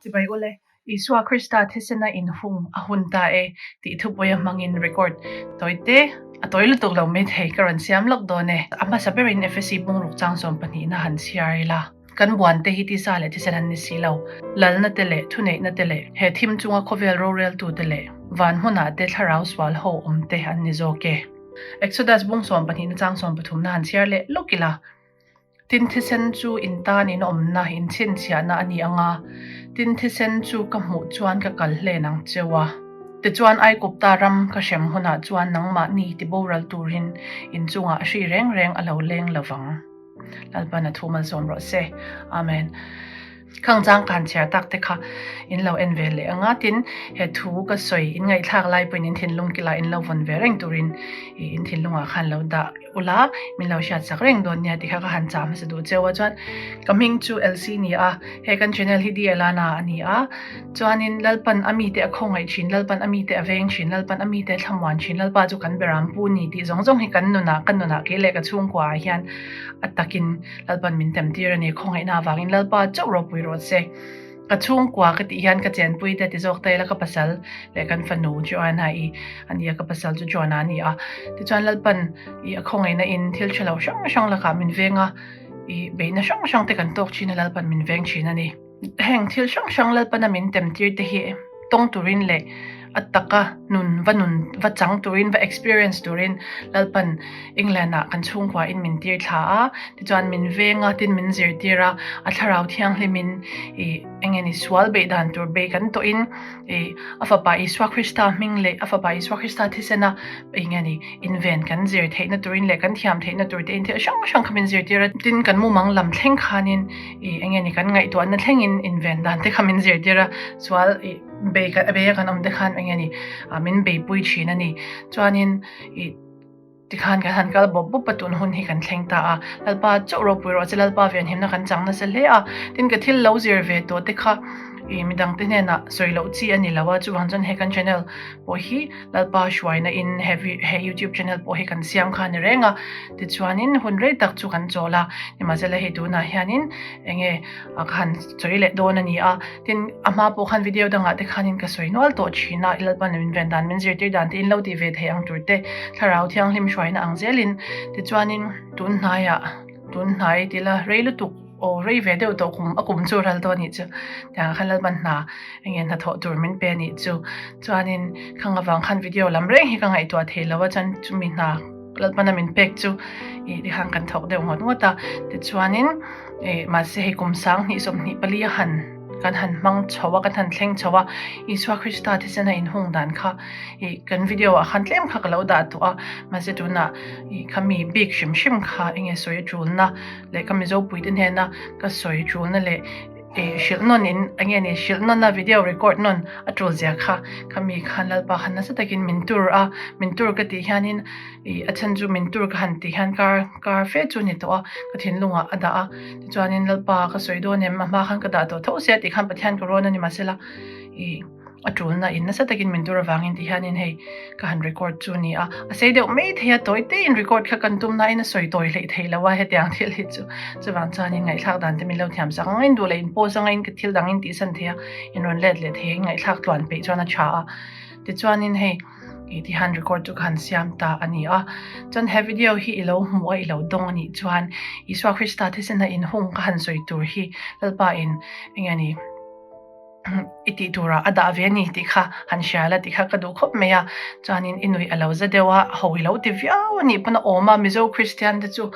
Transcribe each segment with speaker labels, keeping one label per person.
Speaker 1: Chibai ule, Isua Krista thisena inhung a hun ta e tih thupuia hmangin record tawi te a tawi lutuk lo mai thei ka rawn siam lawk dawn e. A hmasa berin Efesi bungruk chang sawm pahnihna han chhiar ila. Kan buan te hi tisa leh thisen an ni si lo. Lalna te leh thuneihna te leh he thim chunga khawvel roreltu te leh van hmunah te thlarau sual ho awm te an ni zawk e. Exodus bung sawm pahnihna chang sawm pathumna han chhiar leh lawk ila. Tin thisen chu in tan in awmna, in chhinchhiahna a ni ang a, tin thisen chu ka hmuh chuan ka kal hlen ang cheu a. Tichuan Aikupta ram ka hrem hunah chuan nangmahni tiboral turin in chungah hri reng reng a lo leng lo vang. Lalpan a thu malsawm rawh se. Amen. Khang chang ka han chhiar tak te kha in lo en ve leh anga tin he thu ka sawi in ngaihthlak lai pawhin in thinlung kila in lo vawn ve reng turin ih in thinlungah khan lo dah ula min lo hriat sak reng dawn nia tih kha ka han chah hmasa duh cheu a chuan ka hming chu Elsie ni a he kan channel hi DLana a ni a chuanin Lalpan a mite a khawngaih thin Lalpan a mite a veng thin Lalpan a mite a thlamuan thin Lalpa chu kan beram pu ni tih zawng zawng hi kan nunah ka nunah kei leh ka chhungkua ah hian a takin Lalpan min tem tir a ni, khawngaihna avangin Lalpa chauh ropui rawh se. Ka chhungkua ka tih hian ka chenpui te ti zawk ta ila ka pasal leh kan fanu Joanna i a ni a, ka pasal chu Joanna a ni a. Tichuan Lalpan i a khawngaihna in thil tha lo hrang hrang lakah min veng a, i beihna hrang hrang te kan tawk thin a Lalpan min veng thin a ni. Heng thil hrang hrang Lalpana min tem tir te hi tawng turin leh a taka nun va nun va chang turin va experience turin Lalpan England ah kan chhungkua in min tir thla a, tichuan min veng a tin min zirtir a, a thlarau thianghlim in ih eng nge ni sual beih dan tur bei kan tawh in ih a fapa Isua Krista hming leh a fapa Isua Krista thisen a eng nge ni inven kan zir theihna turin leh kan thiam theihna tur te in thil hrang hrang kha min zirtir a, tin kan mumang lam thleng khanin ih eng nge ni kan ngaihtuahna thlengin inven dan te kha min zirtir a, sual ih bei a bei a kan awm te khan eng nge ni ah min beipui thin a ni chuanin ih tikhan kan han kal bawp bawp a tun hun hi kan thleng ta a Lalpa chauh ropui rawh che Lalpa venhimna kan chang nasa hle a tin ka thil lo zir ve tawh te kha ih midang te hnenah sawi loh chi a ni lo a chuvang chuan he kan channel pawh hi Lalpa hruaina in he he youtube channel pawh hi kan siam kha a ni reng a tichuanin hun rei tak chu kan chawl a nimahsela hei tunah hianin eng nge a ka han sawi leh dawn a ni a tin a hma pawh khan video dangah te khanin ka sawi nual tawh thin a Lalpan min ven dan min zirtir dan te in lo tih ve thei ang tur te thlarau thianghlim hruaina ang zelin tichuanin tun hnaiah tun hnai tila rei lutuk aw rei ve deuh tawh kum a kum chu ral dawn anih chu tiang khan Lalpan hna eng nge hnathawh tur min pe anih chu chuanin khang avang khan video lam reng hi ka ngaihtuah thei lo a chuan chumi hna Lalpana min pek chu ih tikhan kan thawk deuh ngawt ngawt a tichuanin ih mahse hei kum sang hnih 24 a han kan han hmang chho a kan han thleng chho a Isua Krista thisen a inhung dan kha ih kan video ah khan tlem kha ka lo dah tawh a mahse tunah ih khami bik hrim hrim kha eng nge sawi tulna leh ka Mizo puite hnena ka sawi tulna leh ih hrilh nawn in eng nge ni hrilh nawn a video record nawn a tul zia kha khami khan Lalpa khan nasa takin min tur a min tur ka tih hianin ih a chhan chu min tur ka han tih hian kar kar fe chu a ni tawh a ka thinlungah a dah a tichuanin Lalpa ka sawi dawn em a hma khan ka dah tawh tho sia tih khan Pathian ka rawn a ni mahsela ih a tulna in nasa takin min tur avangin tih hianin hei ka han record chu a ni a a sei deuh mai thei a tawi teiin record kha kan tum nain a sawi tawi hleih thei lo a hetiang thil hi chu chuvang chuanin ngaihthlak dan te min lo thiam sak ang a in duh leh in pause anga in ka thil dang in tihsan thei a in rawn let leh thei a in ngaihthlak tluan peih chuan a tha a tichuanin hei ih tihian record chu ka han siam ta a ni a chuan he video hi i lo hmu a i lo dawng a nih chuan Isua Krista thisena inhung ka han sawi tur hi Lalpa in eng nge ni i tih turah a dah ve a ni tih kha han hria la tih kha ka duh khawp mai a chuanin i nuih a lo za deuh a hawi lo ti viau a nih pawn a awm a Mizo Kristian te chu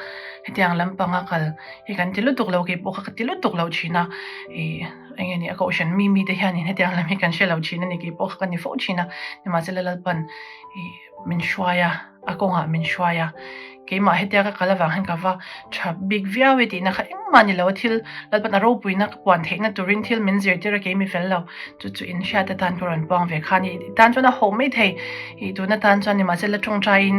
Speaker 1: hetiang lampanga kal hi kan ti lutuk lo keipawh kha ka ti lutuk lo thin a ih eng nge ni a kohhran mi mi te hianin hetiang lam hi kan hre lo thin a ni keipawh kha ka ni fo thin a nimahsela Lalpan ih min hruai a a kawngah min hruai a keimah hetia ka kal avang hian ka va tha bik viau e tihna kha engmah ni lo a thil Lalpan a ropuina ka puan theihna turin thil min zirtir a keimi fel lo chu chu in hriat atan ka rawn puang ve kha a ni i tan chuan a ho mai thei ih tun atan chuan nimahsela tawngtaiin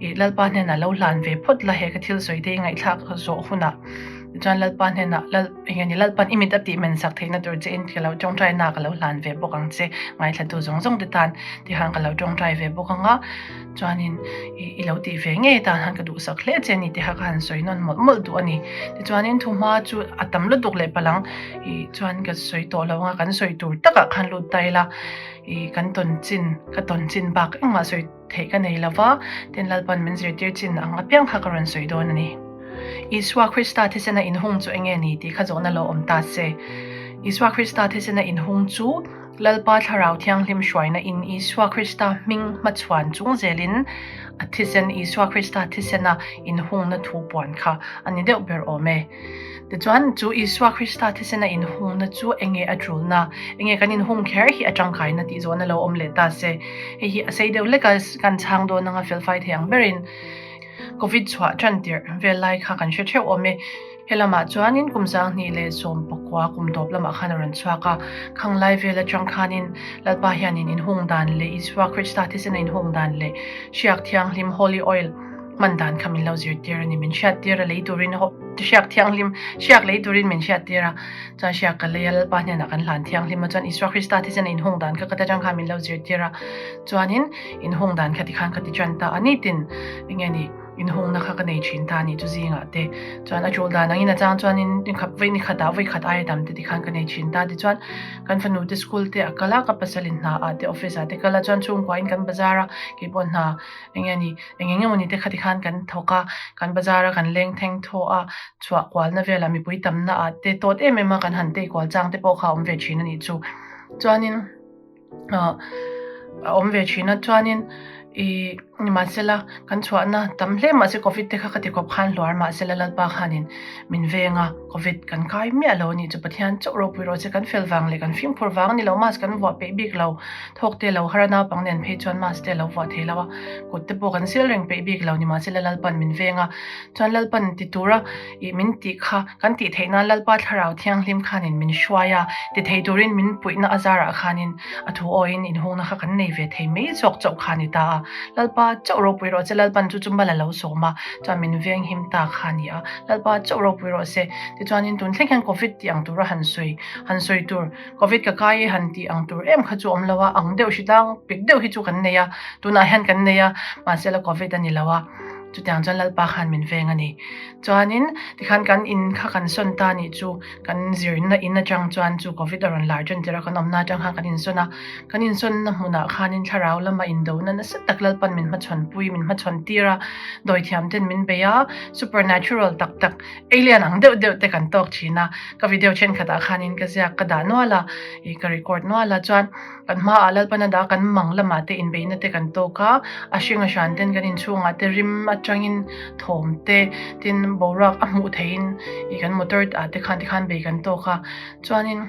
Speaker 1: ih Lalpa hnenah lo hlan ve phawt la he ka thil sawi te i ngaihthlak zawh hunah. Tichuan Lalpa hnenah Lal eng nge ni Lalpan i mit a tih men sak theihna tur che in ka lo tawngtai na ka lo hlan ve bawk ang che. Ngaithlatu zawng zawng te tan tikhan ka lo tawngtai ve bawk ang a, chuanin i lo tih ve ngei atan han ka duhsak hle che a ni tih kha ka han sawi nawn mawlh mawlh duh a ni. Tichuanin thuhma chu a tam lutuk leh palang ih chuan ka sawi tawh lo ang a, kan sawi tur takah khan lut ta ila ih kan tawn chin ka tawn chin bak engmah sawi theih ka nei lo va, tin Lalpan min zirtir chin ang apiang kha ka rawn sawi dawn a ni. Isua Krista thisena inhung chu enge ni tih kha zawhna lo awm ta se. Isua Krista thisena inhung chu Lalpa Thlarau Thianghlim hruaina in Isua Krista hming hmachhuan chung zelin a thisen Isua Krista thisena inhungna thu puan kha a ni deuh ber awm e. Tichuan, chu Isua Krista thisena inhungna chu enge a tulna, enge kan inhung kher hi a tangkaina tih zawhna lo awm leh ta se. Hei hi a sei deuh lek a, kan chhang dawn anga felfai thei ang berin Covid chhuah tan tirh vel lai kha kan hre theuh awm e. He lamah chuanin kum 2019 kum tawp lamah khan a rawn chhuak a, khang lai vel atang khanin Lalpa hianin inhung dan leh Isua Krista thisena inhung dan leh hriak thianghlim, Holy Oil, Hman dan kha min lo zirtir a ni, min hriattir a lei turin hriak thianghlim, hriak lei turin min hriattir a, chuan hriak ka lei a Lalpa hnenah kan hlan thianghlim a, chuan Isua Krista thisen a inhung dan kha ka ta tang khan min lo zirtir a, chuanin inhung dan kha tikhan ka ti tan ta a ni tin enge ni inhungna kha ka nei thin ta a ni chu zingah te chuan a tul dan angin a chang chuanin vawi ni khatah vawi khat aia tam te tikhan ka nei thin ta tichuan kan fanu te school te a kal a, ka pasalin hna ah te office ah te kal a, chuan chhungkua in kan bazar a, keipawh hna Enge ni, eng eng emaw ni te kha tikhan kan thawk a, kan bazar a kan leng theng thaw a, chhuah kualna velah mipui tamna ah te tawt em em a kan han tei kual chang te pawh kha a awm ve thin a nih chu. Chuanin ah a awm ve thin a, chuanin ih nimahsela kan chhuahna tam hle mahse covid te kha ka ti khawp khan hluar mahsela Lalpa khanin min veng a, covid kan kai miah lo a nih chu Pathian chauh ropui rawh se kan fel vang leh kan fimkhur vang a ni lo mask kan vuah peih bik lo. Thawk te lo har a naupang nen phei chuan mask te lo vuah thei lo a, kut te pawh kan sil reng peih bik lo nimahsela Lalpan min veng a, chuan Lalpan ti tura ih min tih kha kan tih theih nan Lalpa Thlarau Thianghlim khanin min hruai a, ti thei turin min puihna a zarah khanin a thu awiin inhungna kha kan nei ve thei mai zawk chauh kha a ni ta a, Lalpa chauh ropui rawh che Lalpan chu chu mal a lo sawm a, chuan min veng him ta kha a ni a, Lalpa chauh ropui rawh se, tichuanin tun thleng hian Covid tih ang tura han sawi han sawi tur. Covid ka kai e han tih ang tur em kha chu awm lo a, ang deuh hri tlang pik deuh hi chu kan nei a, tunah hian kan nei a, mahse la Covid a ni lo a, chutiang chuan Lalpa khan min veng a ni. Chuanin tikhan kan in kha kan sawn ta nih chu kan zirna in atang chuan chu Covid a rawn lar tan tir a, kan awmna atang khan kan insawn a, kan insawnna hmunah khanin thlarau lama indona nasa tak Lalpan min hmachhawnpui, min hmachhawn tir a, dawithiam ten min bei a, supernatural tak tak, Ei lian ang deuh deuh te kan tawk thin a, ka video thenkhatah khanin ka ziak ka dah nual a, ih ka record nual a, chuan kan hmaah Lalpana dah kan mang lamah te inbeihna te kan tawk a, a hring a hran ten kan inchhungah te rim atangin thawm te tin boruak a hmuh theihin ih kan motor ah te khan tikhan bei kan tawk a, chuanin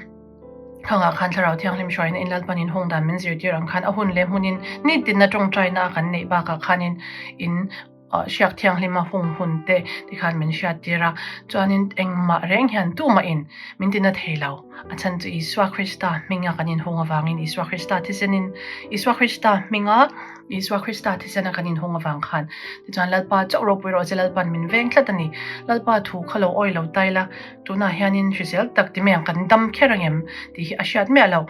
Speaker 1: khangah khan Thlarau Thianghlim hruaina in Lalpan in hung dan min zirtir ang khan a hun leh hmunin nitin a tawngtaina a kan neih bakah khanin in. Hriak thianghlim a hung hun te tikhan min hriattir a, chuanin engmah reng hian tumahin min tina thei lo. A chhan chu Isua Krista hminga kan inhung avangin Isua Krista thisenin Isua Krista hminga Isua Krista thisena kan inhung avang khan tichuan Lalpa chauh ropui rawh che Lalpan min veng tlat a ni. Lalpa thu kha lo awi lo tai la, tunah hianin hrisel tak ti mai ang kan dam kher angem tih hi a hriat miah lo.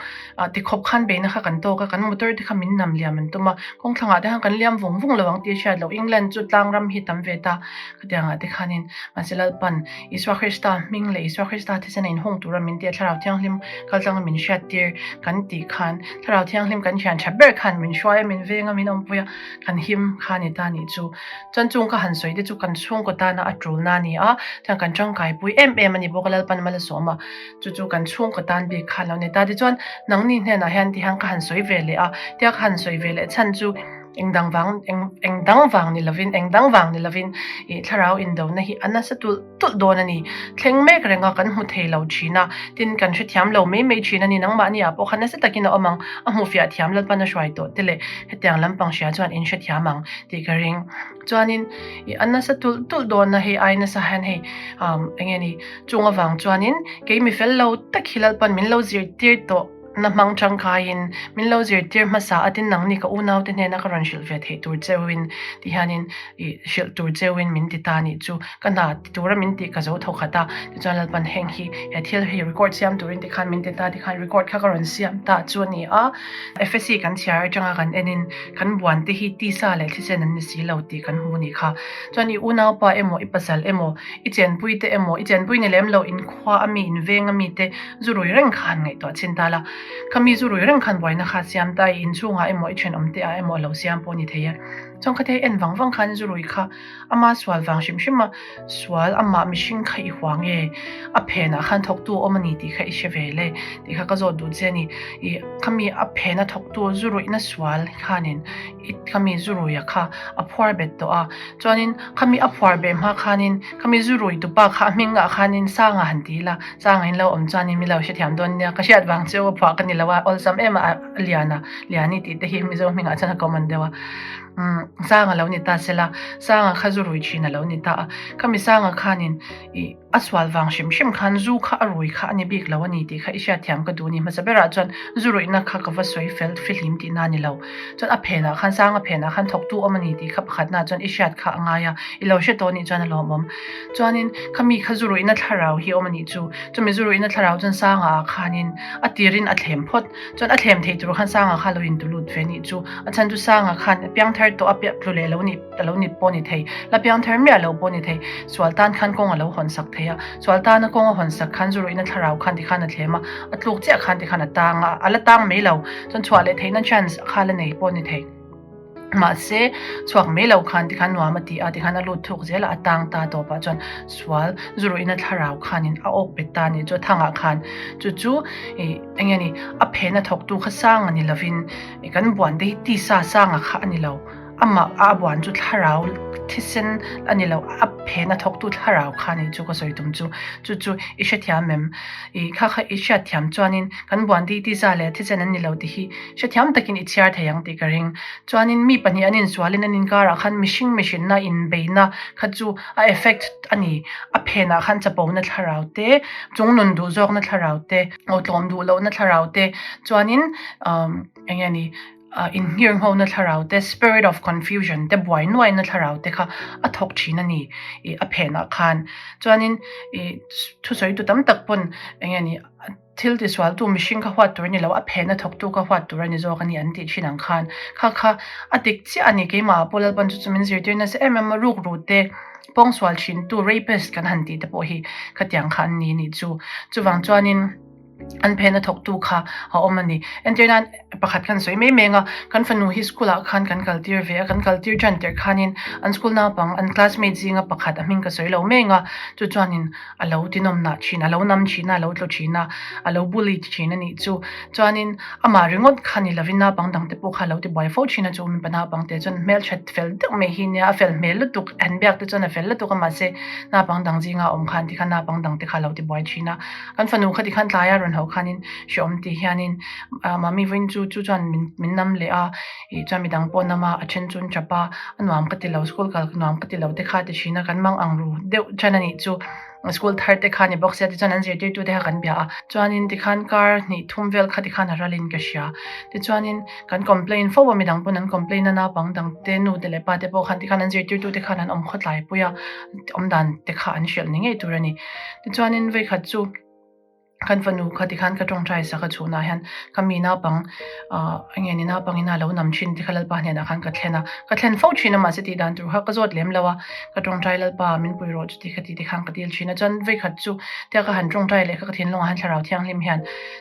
Speaker 1: Tikhawp khan beihna kha kan tawk a, kan motor te kha min nam liam an tum a, kawngthlangah te khan kan liam vung vung lo ang tih a hriat loh. England chu tlang ram hi tam ve ta khatiangah te khanin mahse Lalpan Isua Krista hming leh Isua Krista thisen a inhung tura min tih a Thlarau Thianghlim kaltlanga min hriattir kan tih khan Thlarau Thianghlim kan thian tha ber khan min hruai a, min veng a, min awmpui a, kan him kha a ni ta nih chu. Chuan chung ka han sawi te chu kan chhungkaw tana a tulna a ni a, chuan kan tangkaipui em em a ni bawk a Lalpan mal a sawm a, chu chu kan chhungkaw tan bik kha a lo ni ta. Tichuan nangni hnenah hian tihian ka han sawi ve leh a, tia ka han sawi ve leh chhan chu eng dang vang eng eng dang vang ni lovin eng dang vang ni lovin ih thlarau indona hi a nasa tulh tulh dawn a ni. Thleng mek renga kan hmu thei lo thin a, tin kan hrethiam lo mai mai thin a ni. Nangmahni ah pawh khan nasa takin a awm ang, a hmu fiah thiam Lalpan a hruai tawh te leh hetiang lampang hria chuan in hrethiam ang tih ka ring. Chuanin ih a nasa tulh tulh dawn a, hei ai nasa hian hei umm eng nge ni chung avang chuanin kei mi fel lo tak hi Lalpan min lo zirtir tawh. na hmang tangkaiin min lo zirtir hmasa a tin nangni ka unaute hnena ka rawn hrilh ve theih tur cheuin ti hianin ih hrilh tur cheuin min ti ta nih chu ka hna ti tura min tih ka zo tho khat a tichuan Lalpan heng hi he thil hi record siam turin tikhan min ti ta tikhan record kha ka rawn siam ta chu a ni a. Efesi kan chhiar atanga kan enin kan buan te hi tisa leh thisen an ni si lo tih kan hmu nih kha. Chuan i unaupa emaw i pasal emaw i chenpui te emaw i chenpui ni lem lo inkhua a mi inveng a mi te zu rui reng kha han ngaihtuah chhin ta la. Khami zu rui reng khan buaina kha a siam ta i inchhungah emaw i thenawm te ah emaw a lo siam pawh a ni thei e. Chuan khatia i en vang vang khan zu rui kha ama sual vang hrim hrim a, sual amah mihring kha i hua nge? A phenah khan thawktu a awm a ni tih kha i hre ve le tih kha ka zawt duh che a ni. Ih khami a phena thawktu zu ruihna sual khanin i khami zu ruia kha a phuar bet tawh a, chuanin khami a phuar beh hma khanin khami zu rui tupa kha a hmingah khanin Sanga han ti ila, Sanga in lo awm chuanin mi lo hrethiam dawn nia, ka hriat vang chu a phuah ka ni lo a, awlsam em a lian a, Liani tih te hi Mizo hmingah chuan a common deuh a. Umm Sanga lo ni ta sela, Sanga kha zu rui thin a lo ni ta a, khami Sanga khanin ih a sual vang hrim hrim khan zu kha a rui kha a ni bik lo a ni tih kha i hriatthiam ka duh a ni. Hmasa berah chuan zu ruihna kha ka va sawi fel fihlim tihna a ni lo. Chuan a phenah khan Sanga phenah khan thawktu awm a ni tih kha pakhatnaah chuan i hriat kha a ngai a, i lo hre tawh a nih chuan a lawmawm. Chuanin khami kha zu ruihna thlarau hi awm a nih chu, chumi zu ruihna thlarau chuan Sanga ah khanin a tirin a thlem phawt. Chuan a thlem thei tur khan Sanga kha lo intulut ve nih chu. A chhan chu Sanga khan piangthar tawh a piah tlu leh lo nih a lo ni pawh ni thei, la piangthar miah lo pawh ni thei. Sual tan khan kawng a lo hawn sak thei a, sual tana kawng a hawn sak khan zu ruihna thlarau khan tikhan a thlem a, a tluk chiah khan tikhan a tang a, a la tang mai lo. Chuan chhuah leh theihna chance kha la nei pawh ni thei. Mahse, chhuak mai lo khan tikhan nuam a ti a, tikhan a lut thuk zel a, a tang ta tawpah chuan sual zu ruihna thlarau khanin a awk bet ta a nih chu a thangah khan. Chu chu ih eng nge ni, a phena thawktu kha sang a ni lovin kan buan te hi tisa sanga kha a ni lo, amah a buan chu thlarau thisen a ni lo, a phena thawktu thlarau kha a nih chu ka sawi tum chu. Chu chu i hrethiam em? Ih kha kha i hriatthiam chuanin kan buan te hi tisa leh thisen an ni lo tih hi Hrethiam takin i chhiar thei ang tih ka ring. Chuanin mi pahnih an insualin an inkarah khan mihring mihrinna inbeihna kha chu a effect a ni. A phenah khan chapona thlarau te, chungnun duh zawkna thlarau te, awtlawm duh lohna thlarau te, chuanin umm eng nge ni inngirnghona thlarau te, spirit of confusion te, buai nuaina thlarau te kha a thawk thin a ni ih a phenah khan. Chuanin ih thusawitu tam tak pawn eng nge ni. Thil tisualtu mihring kha huat tur a ni lo, a phena thawktu kha huat tur a ni zawk a ni an tih thin ang khan kha kha a dik chiah a ni. Keimah ah pawh Lalpan chu chu min zirtir nasa em em a, rukru te, pawngsual thintu, rapist kan han tih te pawh hi khatiang kha an ni a nih chu. Chuvang chuanin an phena thawktu kha a awm a ni. Entir nan pakhat khan sawi mai meng a, kan fanu hi school ah khan kan kaltir ve a, kan kaltir tan tirh khanin an school naupang an classmate zinga pakhat a hming ka sawi lo meng a, chu chuanin a lo tinawmnah thin, a lo nam thin a, a lo tlu thin a, a lo bully thin a nih chu. Chuanin amah ringawt kha ni lovin naupang dangte pawh kha a lo tibuai fo thin a, chu mipa naupangte chuan hmelthat fel deuh mai hi nia, a fel hmel lutuk, an biak te chuan a fel lutuk a, mahse naupang dang zinga a awm khan tikhan naupang dangte kha a lo tibuai thin a. Kan fanu kha tikhan tlaia rawn hauh khanin hrehawm tih hianin mami vawiin chu chu chuan min min nam leh a, ih chuan midang pawh nam a, a then chu an tap a, a nuam ka ti lo, school kal nuam ka ti lo te kha ti thin a, kan mang ang ru deuh than a nih chu, school thar te kha a ni bawk sia tichuan an zirtirtu te kha kan bia a, chuanin tikhan kar hnih thum vel kha tikhan a ralin ka hria, tichuanin kan complain fo a, midang pawn an complain a, naupang dang te nu te leh pa te pawh khan tikhan an zirtirtu te khan an awm khawtlai pui a, awmdan te kha an hrilh ni ngei tur a ni, tichuanin vawikhat chu. Kan fanu kha tikhan ka tawngtai sak a chhunah hian ka mi naupang ah eng nge ni naupang ina lo nam thin te kha Lalpa hnenah khan ka thlen a, ka thlen fo thin a mahse tih dan tur kha ka zawt lem lo a, ka tawngtai Lalpa min pui rawh chuti kha ti te khan ka dil thin a, chuan vawikhat chu tia ka han tawngtai leh kha ka thinlungah hian thlarau thianghlim hian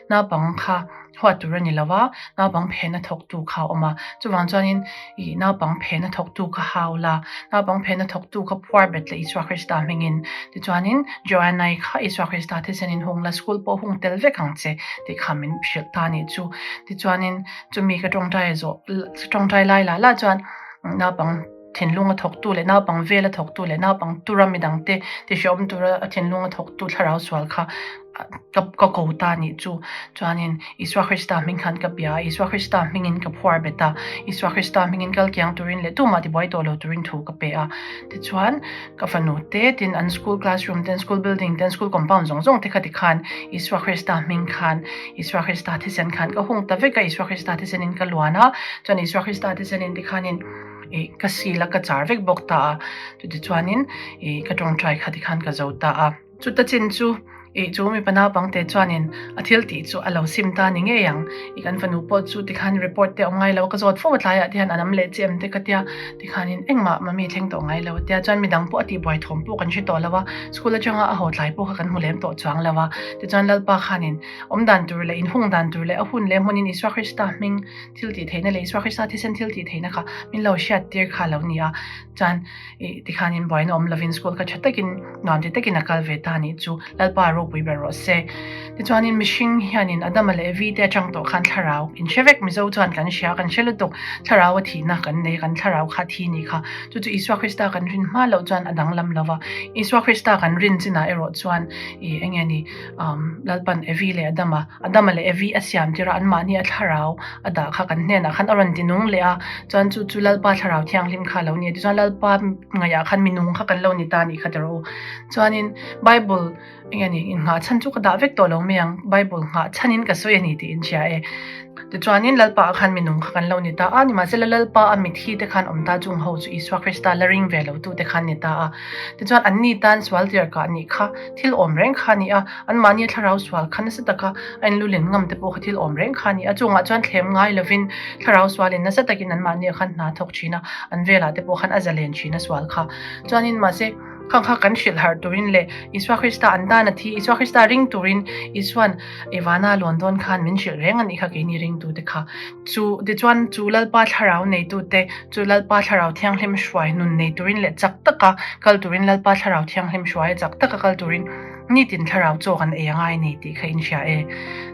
Speaker 1: naupang kha huat tur a ni lo a, naupang phena thawktu kha a awm a, chuvang chuanin ih naupang phena thawktu kha hau la, naupang phena thawktu kha phuar bet leh Isua Krista hmingin, tichuanin Joanna-i kha Isua Krista thisenin hung la, school pawh hung tel vek ang che tih kha min hrilh ta a nih chu, tichuanin chumi ka tawngtai zawh tawngtai lai lah lah chuan naupang. thinlunga thawktu leh naupang vela thawktu leh naupang tura midangte tihreawm tura a thinlunga thawktu thlarau sual kha ka ka ko ta nih chu. Chuanin Isua Krista hming khan ka bia a, Isua Krista hmingin ka phuar bet a, Isua Krista hmingin kal kiang turin leh tumah tibuai tawh lo turin thu ka pe a. Tichuan ka fanu te tin an school classroom te an school building te an school compound zawng zawng te kha tikhan Isua Krista hming khan Isua Krista thisen khan ka hung ta vek a, Isua Krista thisenin ka luan a, chuan Isua Krista thisenin tikhanin ih ka sil a ka char vek bawk ta a, chutichuanin ih ka tawngtai kha tikhan ka zo ta a. Chuta chin chu ih chu mipa naupangte chuanin a thil tih chu a lo sim ta ni ngei ang. Ih kan fanu pawh chu tikhan report te a awm ngai lo a, ka zawt fo a tlaiah te hian a nam leh che em te ka tia tikhanin engmah mami thleng tawh ngai lo a tia chuan midang pawh a tihbuai thawm pawh kan hre tawh lo a, school atanga a haw tlai pawh kha kan hmu lem tawh chuang lo a. Tichuan Lalpa khanin awm dan tur leh inhung dan tur leh a hun leh hmunin Isua Krista hming thil tih theihna leh Isua Krista thisen thil tih theihna kha min lo hriat tir kha a lo ni a. Chuan ih tikhanin buaina awm lovin school kha tha takin nuam ti takin a kal ve ta anih chu Lalpa ropui ber rawh se. Tichuanin mihring hianin Adama leh Evi te atang tawh khan thlarau in hre vek Mizo chuan kan hria kan hre lutuk thlarau a thihna kan nei kan thlarau kha thi nih kha chu chu Isua Krista kan rin hma loh chuan a danglam lo va Isua Krista kan rin chinah erawh chuan ih enge ni umm Lalpan Evi leh Adama Adama leh Evi a siam tir a, anmahni a thlarau a dah kha kan hnenah khan a rawn ti nung leh a, chuan chu chu Lalpa thlarau thianghlim kha a lo ni a, tichuan Lalpa ngaihah khan mi nung kha kan lo ni ta a nih kha ti rawh u. Chuanin Bible eng nge ni innghah chhan chu ka dah vek tawh lo mai ang, Bible nghah chhanin ka sawi a ni tih in hria e. Tichuanin Lalpa ah khan mi nung kha kan lo ni ta a, nimahsela Lalpa a mithi te khan awm ta chung ho chu Isua Krista la ring ve lo tu te khan ni ta a. Tichuan anni tan sual tir kah nih kha thil awm reng kha a ni a, anmahni a thlarau sual kha nasa taka a inlulin ngam te pawh kha thil awm reng kha a ni a, chungah chuan thlem ngai lovin thlarau sualin nasa takin anmahni ah khan hna thawk thin a, an velah te pawh khan a zalen thin a sual kha. Chuanin mahse khang kha kan hrilh harh turin leh Isua Krista an tan a thi, Isua Krista ring turin Isuan i vana lawn dawn khan min hrilh reng a nih kha keini ringtute kha. Chu tichuan chu Lalpa thlarau neitute chu Lalpa thlarau thianghlim hruai nun nei turin leh chak taka kal turin Lalpa thlarau thianghlim hruaia chak taka kal turin nitin thlarau chaw kan ei angai nei tih kha in hria e.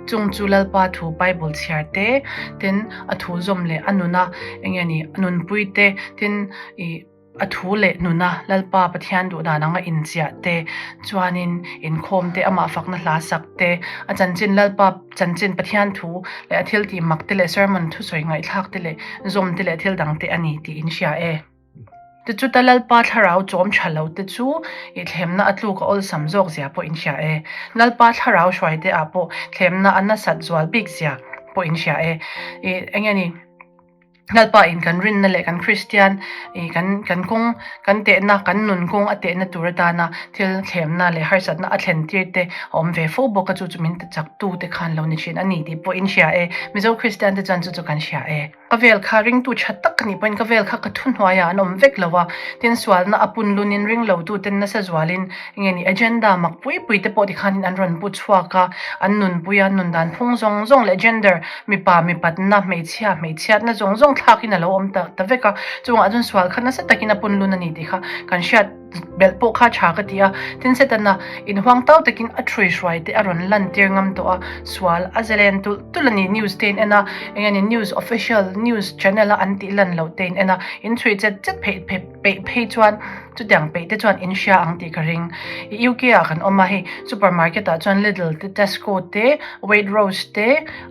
Speaker 1: Chung chu Lalpa thu Bible chhiar te, tin a thu zawm leh a nuna enge ni a nunpui te, tin ih A thu leh nuna Lalpa Pathian duhdan anga inchiah te, chuanin inkhawm te, amah fakna hla sak te, a chanchin Lalpa chanchin Pathian thu leh a thil tih mak te leh sermon thusawi ngaihthlak te leh zawm te leh thil dang te a ni tih in hria e. Tichuta Lalpa thlarau chawm tha lo te chu i thlemna a tluk a awlsam zawk zia pawh in hria e. Lalpa thlarau hruai te ah pawh thlemna a nasat zual bik zia pawh in hria e. I enge ni? Lalpa in kan rinna leh kan Kristian ih kan kan kawng kan tehna kan nun kawng a tehna tur atana thil thlemna leh harsatna a thlen tir te a awm ve fo bawk a chu chu min ti chak tu te khan lo ni thin a ni tih pawh in hria e. Mizo Kristian te chuan chu chu kan hria e. Ka vel kha ringtu tha tak ka nih pawhin ka vel kha ka thuhnuaiah an awm vek lo a, tin sualna a pun lunin ring lo tu ten nasa zualin Nge ni agenda mak pui pui te pawh tikhanin an rawn pu chhuak a, an nunpui a, nun dan phung zawng zawng leh gender, mipa mipatna, hmeichhia hmeichhiatna zawng zawng thlakin a lo awm ta ta vek a, chungah chuan sual kha nasa takin a pun lun a ni tih kha kan hriat belh pawh kha tha ka ti a, tin Setana inhuang tau takin a thrui hruai te a rawn lan tir ngam tawh a, sual a zalen tulh tulh a ni, news te in en a, eng nge ni news official news channel a an tih lan loh te in en a, in chhui chet chet pheih pheih. Peih phei chuan chutiang peih te chuan in hria ang tih ka ring. I UK ah kan awm a hei supermarket ah chuan Lidl te Tesco te Waitrose te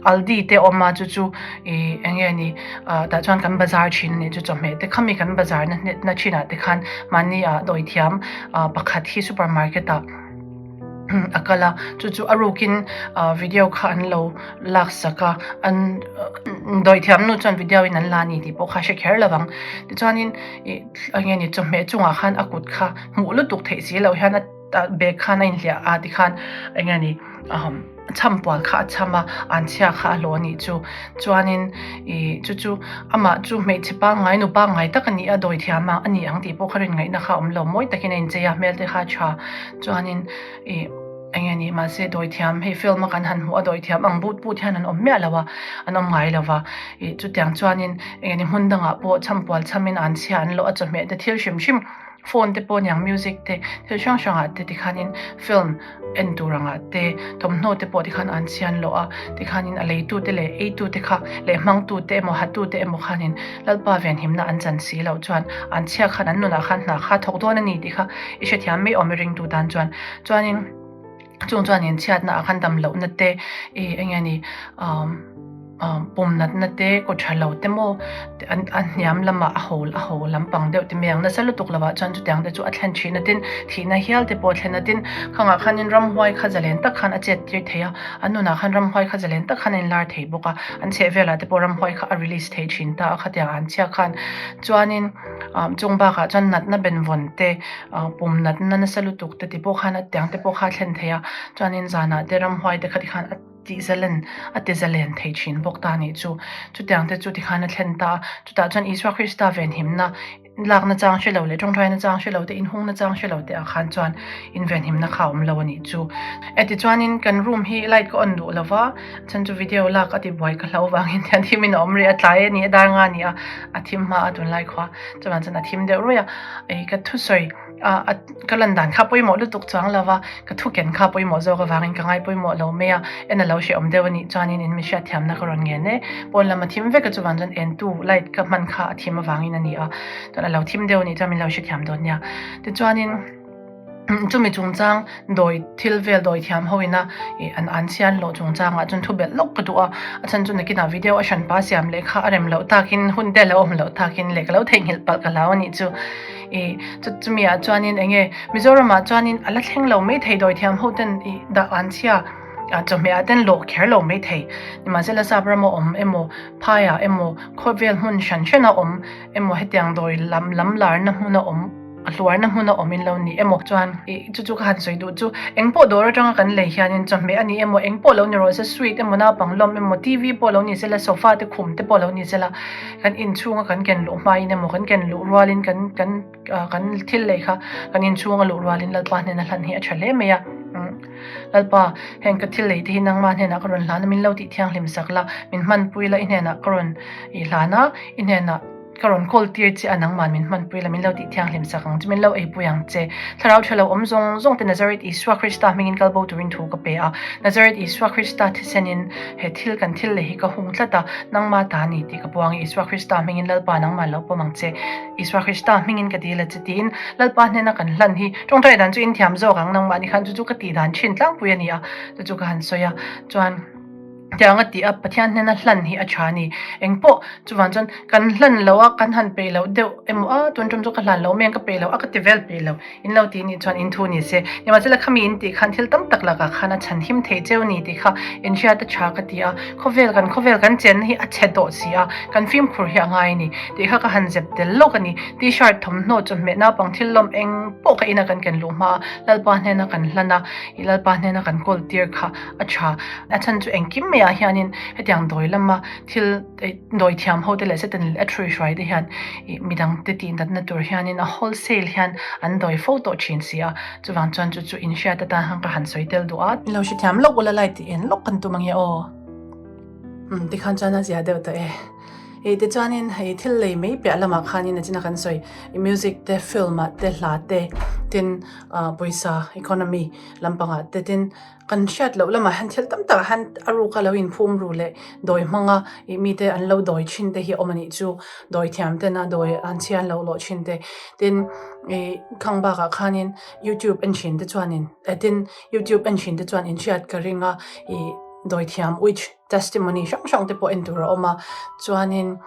Speaker 1: Aldi te awm a chu chu ih eng nge ni ah tah chuan kan bazar thin a ni chu chawhmeh te khami kan bazar na na thin ah te khan mahni ah dawithiam ah pakhat hi supermarket ah a kal a chu chu a rukin ah video kha an lo lak sak a an dawithiam nu chuan video in an la a ni tih pawh kha a hre kher lo ang tichuanin ih eng nge ni chawhmeh chungah khan a kut kha hmuh lutuk theih si loh hian a bag khan a inhliah a tikhan eng nge ni ahm chhampual kha a chham a anchhia kha a hlawh a nih chu chuanin ih chu chu amah chu hmeichhe pangngai nu pangngai tak a ni a dawithiam a a ni ang tih pawh kha rin ngaihna kha a awm lo mawi takin a inchei a hmel te kha a tha chuanin ih eng nge ni mahse dawithiam hei film a kan han hmuh a dawithiam ang but but hian an awm miah lo a an awm ngai lo va ih chutiang chuanin eng nge ni hmun dangah pawh chhampual chhamin anchhia an lawh a chawhmeh te thil hrim hrim. Phone te pawh aniang music te thil hrang hrang ah te tikhanin film en tur angah te thawmhnaw te pawh tikhan an chhian loh a tikhanin a leitu te leh eitu te kha leh hmangtu te emaw hatu te emaw khanin Lalpa venhimna an chan si loh chuan an chhia khan an nunah khan hna kha thawk dawn a ni tih kha i hrethiam mai awm i ringtu tan chuan chuanin chung chuanin chhiatna ah khan dam lohna te ih eng nge ni umm umm pum natna te kaw tha lo te maw an a hniam lamah a haw a haw lampang deuh te mai ang nasa lutuk lovah chuan chutiang te chu a thlen thin a tin thihna hial te pawh a thlen a tin khangah khanin ramhuai kha zalen tak khan a chet tir thei a an nunah khan ramhuai kha zalen tak khan a inlar thei bawk a an chhehvelah te pawh ramhuai kha a release thei thin ta a khatiang an chhiak khan chuanin umm chung bakah chuan natna benvawn te ah pum natna nasa lutuk te ti pawh khan a tiang te pawh kha a thlen thei a chuanin zanah te ramhuai te kha tikhan a tih zalen a ti zalen thei thin bawk ta anih chu chutiang te chu tikhan a thlen ta a chutah chuan Isua Krista venhimna lakna chang hre lo leh tawngtaina chang hre lo te inhungna chang hre lo te ah khan chuan invenhimna kha a awm lo anih chu e tichuanin kan room hi light ka on duh lo va a chhan chu video lak a tibuai ka hlau vangin hian thim in a awm rih a tlai a ni a dar nga a ni a a thim hma a tunlai khua chuvang chuan a thim deuh ruih a ei ka thusawi ah a ka lan dan kha pawimawh lutuk chuang lo va ka thu ken kha pawimawh zawk avangin ka ngai pawimawh lo mai a en a lo hrehawm deuh a nih chuanin in mi hriatthiamna ka rawn ngen e pawn lam a thim vek a chuvang chuan entu light ka hman kha a thim avangin a ni a chuan a lo thim deuh a nih chuan min lo hrethiam dawn nia tichuanin chumi chungchang dawi thil vel dawi thiam ho ina ih an an chhiar loh chungchangah chuan thu belh lawk ka duh a a chhan chu nakinah video a hran pa siam leh kha a rem loh takin hun te a lo awm loh takin leh ka lo theihnghilh palh ka hlau a nih chu ih chu chumi ah chuanin eng nge Mizoram ah chuanin a la thleng lo mai thei dawi thiam ho ten ih dah an chhia ah chawhmeh ah ten lawh kher lo mai thei nimahsela sap rama awm emaw phai ah emaw khawvel hmun hran hran a awm emaw hetiang dawi lam lam larna hmuna awm a hluarna hmuna awm in lo ni emaw chuan ih chu chu ka han sawi duh chu engpawh dawr atanga kan lei hianin chawhmeh a ni emaw engpawh lo ni rawh se sweet emaw naupang lawm emaw T_V pawh lo ni sela sofa te khum te pawh lo ni sela kan inchhunga kan ken luh hmain emaw kan ken luh rualin kan kan kan thil lei kha kan inchhunga luh rualin Lalpa hnena hlan hi a tha hle mai a Lalpa heng ka thil lei te hi nangma hnenah ka rawn hlan a min lo tih thianghlim sak la min hmanpui la i hnenah ka rawn ih hlan a i hnenah Ka rawn call tir che a nangman min hmanpui la min lo tih thianghlim sak ang che min lo eipui ang che. Thlarau tha lo awm zawng zawng te Nazareth Isua Krista hmingin kal bo turin thu ka pe a. Nazareth Isua Krista thisenin he thil kan thil leh hi ka hung tlat a, nangma ta ni tih ka puang i Isua Krista hmingin Lalpa nangman lo pawm ang che. Isua Krista hmingin ka dil a che tiin Lalpa hnena kan hlan hi tawngtai dan chu in thiam zawk ang nangmahni khan chu chu ka tih dan thin tlangpui a ni a chu chu ka han sawi a chuan Tiang a tih a, Pathian hnena hlan hi a tha a ni. Engpawh chuvang chuan kan hlan loh a, kan han peih loh deuh emaw a, tun tum chu ka hlan loh mai ang ka peih loh a ka ti vel peih lo. In lo tih nih chuan in thu ni se. Nimahsela khami in tih khan thil tam tak lakah khan a chhan him thei cheu ni tih kha inhriat a tha ka ti a. Khawvel kan khawvel kan chenna hi a chhe tawh si a, kan fimkhur hi a ngai a ni tih kha ka han zep tel lawk a ni. T-shirt thawmhnaw chawhmeh naupang thil lawm engpawh ka ina kan ken luh hma a, Lalpa hnena kan hlan a, i Lalpa hnena kan kawl tir kha a tha. A chhan chu engkim maiah hianin hetiang dawi lama thil dawi thiam ho te leh Satan leh a thrui hruai te hian ih midang te tih natna tur hianin a wholesale hian an dawi fo tawh thin si a, chuvang chuan chu chu inhriat atan khan ka han sawi tel duh a. Ilo hrethiam lawk ula light tih en lawk kan tum ange aw. Umm tikhan chuan a zia deuh tawh e. Ih tichuanin hei thil lei mai piah lamah khanin a china kan sawi music te film ah te hla te tin ah pawisa economy lampangah te tin Kan hriat loh lamah hian thil tam takah hian a ruka lo inphum ru leh dawi hmanga ih mite an lo dawi thin te hi a awm a nih chu. Dawi thiam tena dawi an chhia an lo lawh thin te. Tin, ih khang bakah khanin youtube en thin te chuanin eh tin youtube en thin te chuan inhriat ka ring a ih dawi thiam witch testimony hrang hrang te pawh en tur a awm a. Chuanin.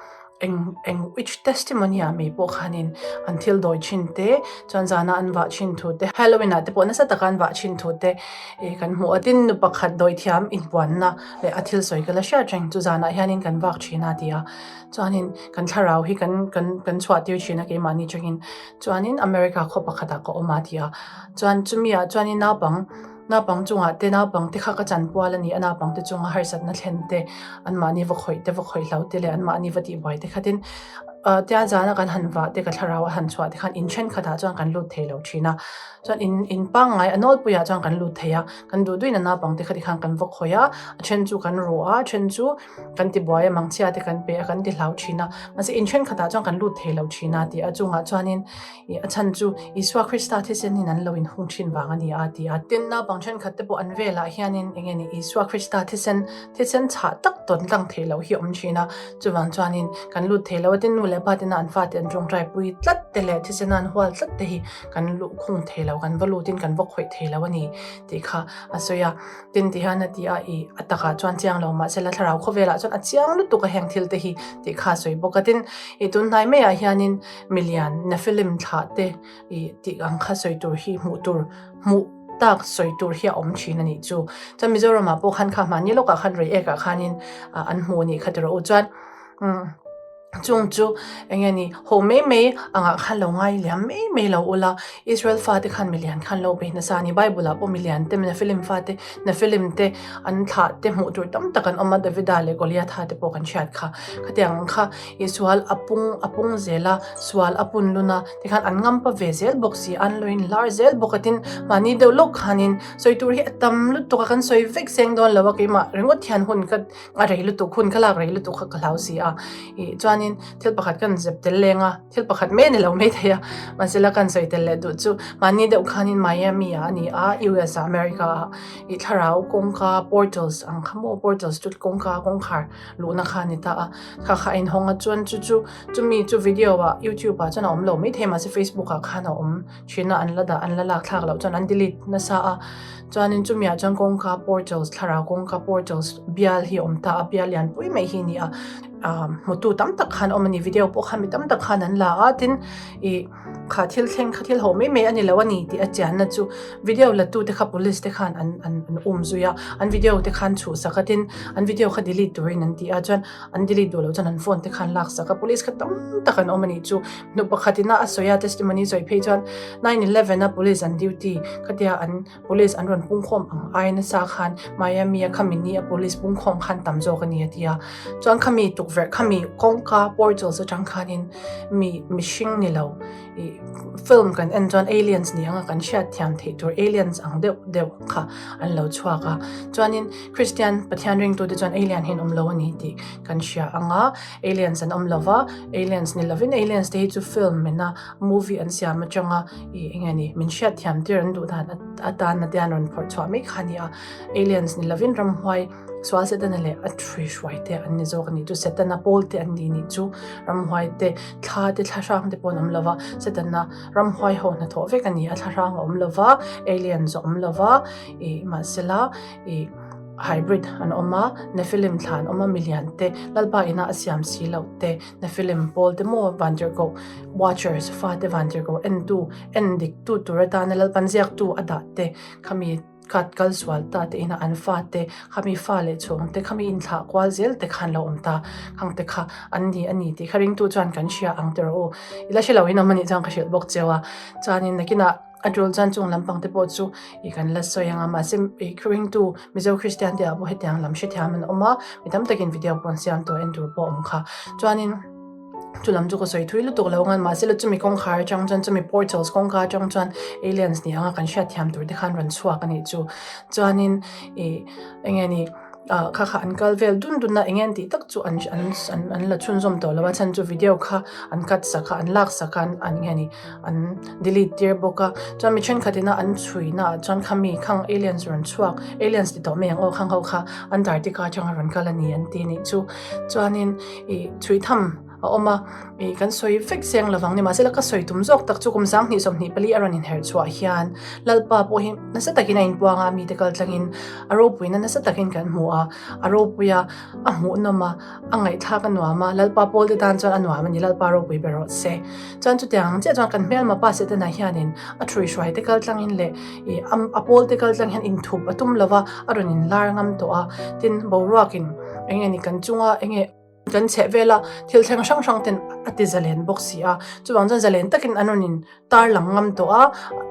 Speaker 1: Eng eng witch testimony ah mai pawh khanin an thil dawi thin te chuan zana an vah thin thu te Halloween ah te pawh nasa taka an vah thin thu te ih kan hmuh a tin nu pakhat dawi thiam inpuanna leh a thil sawi ka la hriat reng chu zanah hianin kan vak thin a ti a chuanin kan thlarau hi kan kan kan chhuah tir thin a keimahni atangin chuanin America khaw pakhatah ka awm a ti a chuan chumi ah chuanin naupang Naupang chungah te naupang te kha ka chanpual a ni a, naupang te chunga harsatna thlen te, anmahni va khawih te va khawih hlo te leh anmahni va tihbuai te khatin Tia zana kan han vah te ka thlarau a han chhuah te khan in thenkhatah chuan kan lut thei lo thin a, chuan in in pangngai a nawlpuiah chuan kan lut thei a, kan duh duhin a naupang te kha tikhan kan va khawih a, a then chu kan ruh a, a then chu kan ti buai a, mangchhia te kan pe a, kan ti hlau thin a, mahse in thenkhatah chuan kan lut thei lo thin a ti a, chungah chuanin ih a chhan chu Isua Krista thisen in an lo inhung thin vang a ni a ti a. Tin, naupang thenkhat te pawh an velah hianin eng nge ni Isua Krista thisen Thisen chhah tak tawn tlang theih loh hi a awm thin a, chuvang chuanin kan lut thei lo a, tin nu leh pa tena an fate an tawngtai pui tlat te leh thisena an hual tlat te hi kan luh khung thei lo, kan va lutin kan va khawih thei lo a ni tih kha a sawi a. Tin ti hian a ti a, ih a takah chuan chiang lo mahse la thlarau khawvelah chuan a chiang lutuk a heng thil te hi tih kha a sawi bawk a. Tin, ih tun hnai maiah hianin milian Nephilim thlah te ih tih ang kha sawi tur hi hmuh tur hmuh tak sawi tur hi a awm thin a nih chu. Chuan Mizoramah pawh khan kha hmahni lawkah khan Reiek ah khanin an hmu a nih kha tiraw u. Chuan chung chu eng nge ni haw mai mai angah khan lo ngai liam mai mai lo ula Israel fate khan milian khan lo bei nasa a ni. Bible ah pawh milian te Nephilim fate Nephilim te an thlah te hmuh tur tam tak an awm a Davida leh Goliatha te pawh kan hriat kha. Khatiang ang kha Isual a pung a pung zel a sual a pun lun a tikhan an ngampa ve zel bawk si a an lo inhlar zel bawk a tin mahni deuh lawk khanin sawi tur hi a tam lutuk a kan sawi vek seng dawn lo a keimah ringawt hian hun ka a rei lutuk hun ka lak rei lutuk kha ka hlau si a ih chuanin thil pakhat kan zep tel leng a thil pakhat mai a ni lo maithei a mahse la kan sawi tel leh duh chu mahni deuh khanin Miami ah a ni a U_S ah America ah ih thlarau kawngka portals ang kha maw portals chu kawngka kawngkhar luhna kha a ni ta a kha kha a inhawng a chuan chu chu chumi chu video ah youtube ah chuan a awm lo maithei mahse facebook ah khan a awm thin a an la dah an la lak thlak loh chuan an delete nasa a chuanin chumi ah chuan kawngka portals thlarau kawngka portals bial hi a awm ta a bial lian pui mai hi a ni a ah hmutu tam tak khan a awm a ni video pawh khan mi tam tak khan an la a tin ih Kha thil thleng kha thil ho mai mai a ni lo a ni tih a chianna chu video la tu te kha police te khan an an an um zui a, an video te khan chhuhsak a tin an video kha delete turin an ti a chuan an delete duh loh chuan an phone te khan laksak a police kha tam tak an awm a nih chu. Nu pakhat ina a sawi a testimony sawi phei chuan 9/11 a police an duty khatia an police an rawn pungkhawm ang ai nasa khan Miami a khami ni a police pungkhawm khan tam zawk a ni a ti a chuan khami tukverh khami kawngka portals atang khanin mi mihring ni lo ih film kan en chuan aliens ni anga kan hriat thiam theih tur aliens ang deuh deuh kha an lo chhuak a chuanin Christian Pathian ringtute chuan alien hi an awm lo a ni tih kan hria anga aliens an awm lova aliens ni lovin aliens te hi chu film ina movie an siam atanga ih eng nge ni min hriat thiam tir an duh dan atan te an rawn phawrh chhuah mai kha a ni a aliens ni lovin ramhuai sual setana leh a thui hruai te an ni zawk a ni chu setana pawl te an ni nih chu ramhuai te thla te thla hrang te pawh an awm lova setana ramhuai ho hnathawh vek a ni a thla hrang a awm lova aliens a awm lova ih mahsela ih hybrid an awm a nephilim thla an awm a milian te lalpa ina a siam si loh te Nephilim pawl te maw vantirhkoh watchers fate vantirhkoh entu en dik tu tur atana Lalpan ziaktu a dah te khami khat kal sual ta te ina an fate khami fa leh chhawng te khami inthlah kual zel te khan lo awm ta khang te kha an ni a ni tih kha ringtu chuan kan hria ang tiraw u ila hre lo in awm anih chuan ka hrilh bawk cheu a chuanin nakinah A tul chuan chung lampang te pawh chu ih kan la sawi ang a mahse ih ringtu Mizo Kristian te ah pawh hetiang lam hrethiam an awm a mi tam takin video pawh an siam tawh en tur pawh a awm kha chuanin chu lam chu ka sawi thui lutuk lo ang mahse la chumi kawngkhar atang chuan chumi portals kawngka atang chuan aliens ni anga kan hriatthiam tur te khan rawn chhuak a nih chu chuanin ih eng nge ni. ah kha kha an kal vel dun dun a eng nge an tih tak chu an an an an la chhunzawm tawh lo a chhan chu video kha an cut sak a an lak sak a an nge ni an delete tir bawk a chuan mi thenkhat ina an chhui na ah chuan khami khang aliens rawn chhuak aliens ti tawh mai ang aw khang ho kha Antarctica atanga rawn kal a ni an ti anih chu chuanin ih chhui tham a awm a ih kan sawi vek seng lovang ni mahse la ka sawi tum zawk tak chu kum 20 24 a rawn inherh chhuah hian Lalpa pawh hi nasa takin a inpuang a mite kal tlangin a ropuina nasa takin kan hmu a a ropui a a hmuhnawm a a ngaihthlak a nuam a Lalpa pawl te tan chuan a nuam a ni Lalpa ropui ber rawh se chuan chutiang ang chiah chuan kan hmelma pa Setana hianin a ṭhuihruai te kal tlangin leh ih a pawl te kal tlang hian inthup a tum lova a rawn inlar ngam tawh a tin boruakin eng nge ni kan chunga eng nge Kan chheh vela thil thleng hrang hrang ten a ti zalen bawk si a, chuvang chuan zalen takin an rawn in tar lang ngam tawh a,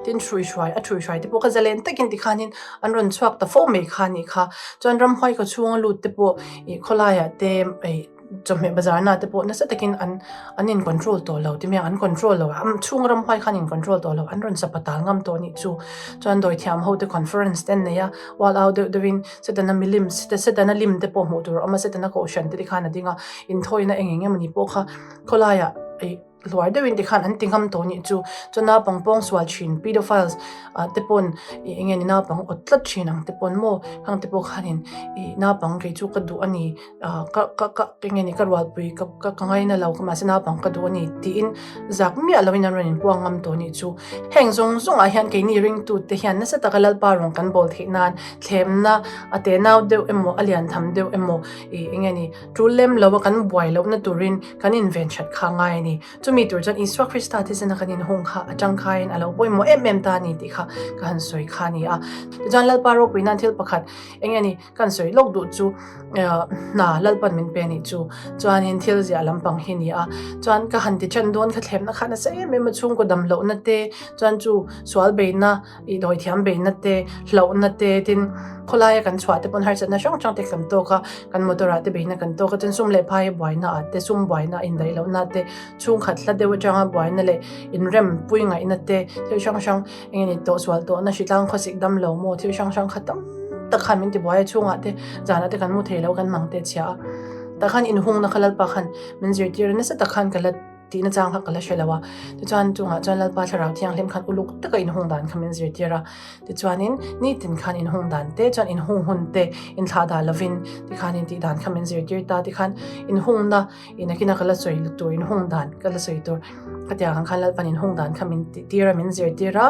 Speaker 1: tin hrui hruai a hrui hruai te pawh kha zalen takin tikhanin an rawn chhuak ta fo mai kha a nih kha. Chuan ramhuai khaw chhunga lut te pawh ih khawlaiah te ih chawhmeh bazar na te pawh nasa takin an an in control tawh lo ti mai ang an control lo a chhung ramhuai khan in control tawh lo an rawn sapa tal ngam tawh anih chu chuan dawithiam ho te conference te an nei a ual au deuh deuh in setana milim setana lim te pawh hmuh tur a awm a setana kohhran te tikhan a ding a inthawina eng eng emawni pawh kha khawlaiah ih hluar deuhin tikhan an ti ngam tawh anih chu chuan naupang pawng sual thin pedophiles ah te pawn ih eng nge ni naupang awt tlat thin ang te pawn maw khang te pawh khanin ih naupang kei chu ka duh a ni ah ka ka ka eng nge ni ka rualpui ka ka ka ngaina lo mahse naupang ka duh a ni tiin zak miah loin an rawn inpuang ngam tawh anih chu heng zawng zawngah hian keini ringtute hian nasa taka Lalpa rawng kan bawl theih nan thlemna a tenau deuh emaw a lian tham deuh emaw ih eng nge ni tul lem lo a kan buai lohna turin Kan inven that kha ngai a ni. Chumi tur chuan Isua Krista thisen a kan inhung kha a tangkaiin a lo pawimawh em em ta a ni tih kha ka han sawi kha a ni a. Tichuan Lalpa ropui nan thil pakhat eng nge ni ka han sawi lawk duh chu hna Lalpan min pe nih chu chuanin thil ziah lampang hi a ni a. Chuan ka han ti ṭan dawn kha thlemna kha nasa em em a chhungkaw dam lohna te chuan chu sual beihna I dawithiam beihna te, hlauhna te, tin khawlaia kan chhuah te pawn harsatna hrang hrang te kan tawk a, kan motor ah te beihna kan tawk a, chuan sum leh phai buaina ah te, sum buaina indaih lohna te, chhungkhat hla deuh atanga buaina leh inrem pui ngaihna te, thil hrang hrang eng nge ni tawhsual tawhna hritlang khawsik dam lo maw thil hrang hrang kha tam tak khan min ti buai a, chhungah te zanah te kan mu thei lo kan mang te chhia a, tah khan inhungna kha Lalpa khan min zirtir a nasa tak khan ka la. Tihna chang kha ka la hre lo a, tichuan chungah chuan Lalpa Thlarau Thianghlim khan uluk taka inhung dan kha min zirtir a, tichuanin nitin khan inhung dan te chuan inhung hun te inthlah dah lovin tikhanin tih dan kha min zirtir ta, tikhan inhungna inakina ka la sawi tur inhung dan ka la sawi tur khatiang ang khan Lalpan inhung dan kha min tihtir a min zirtir a.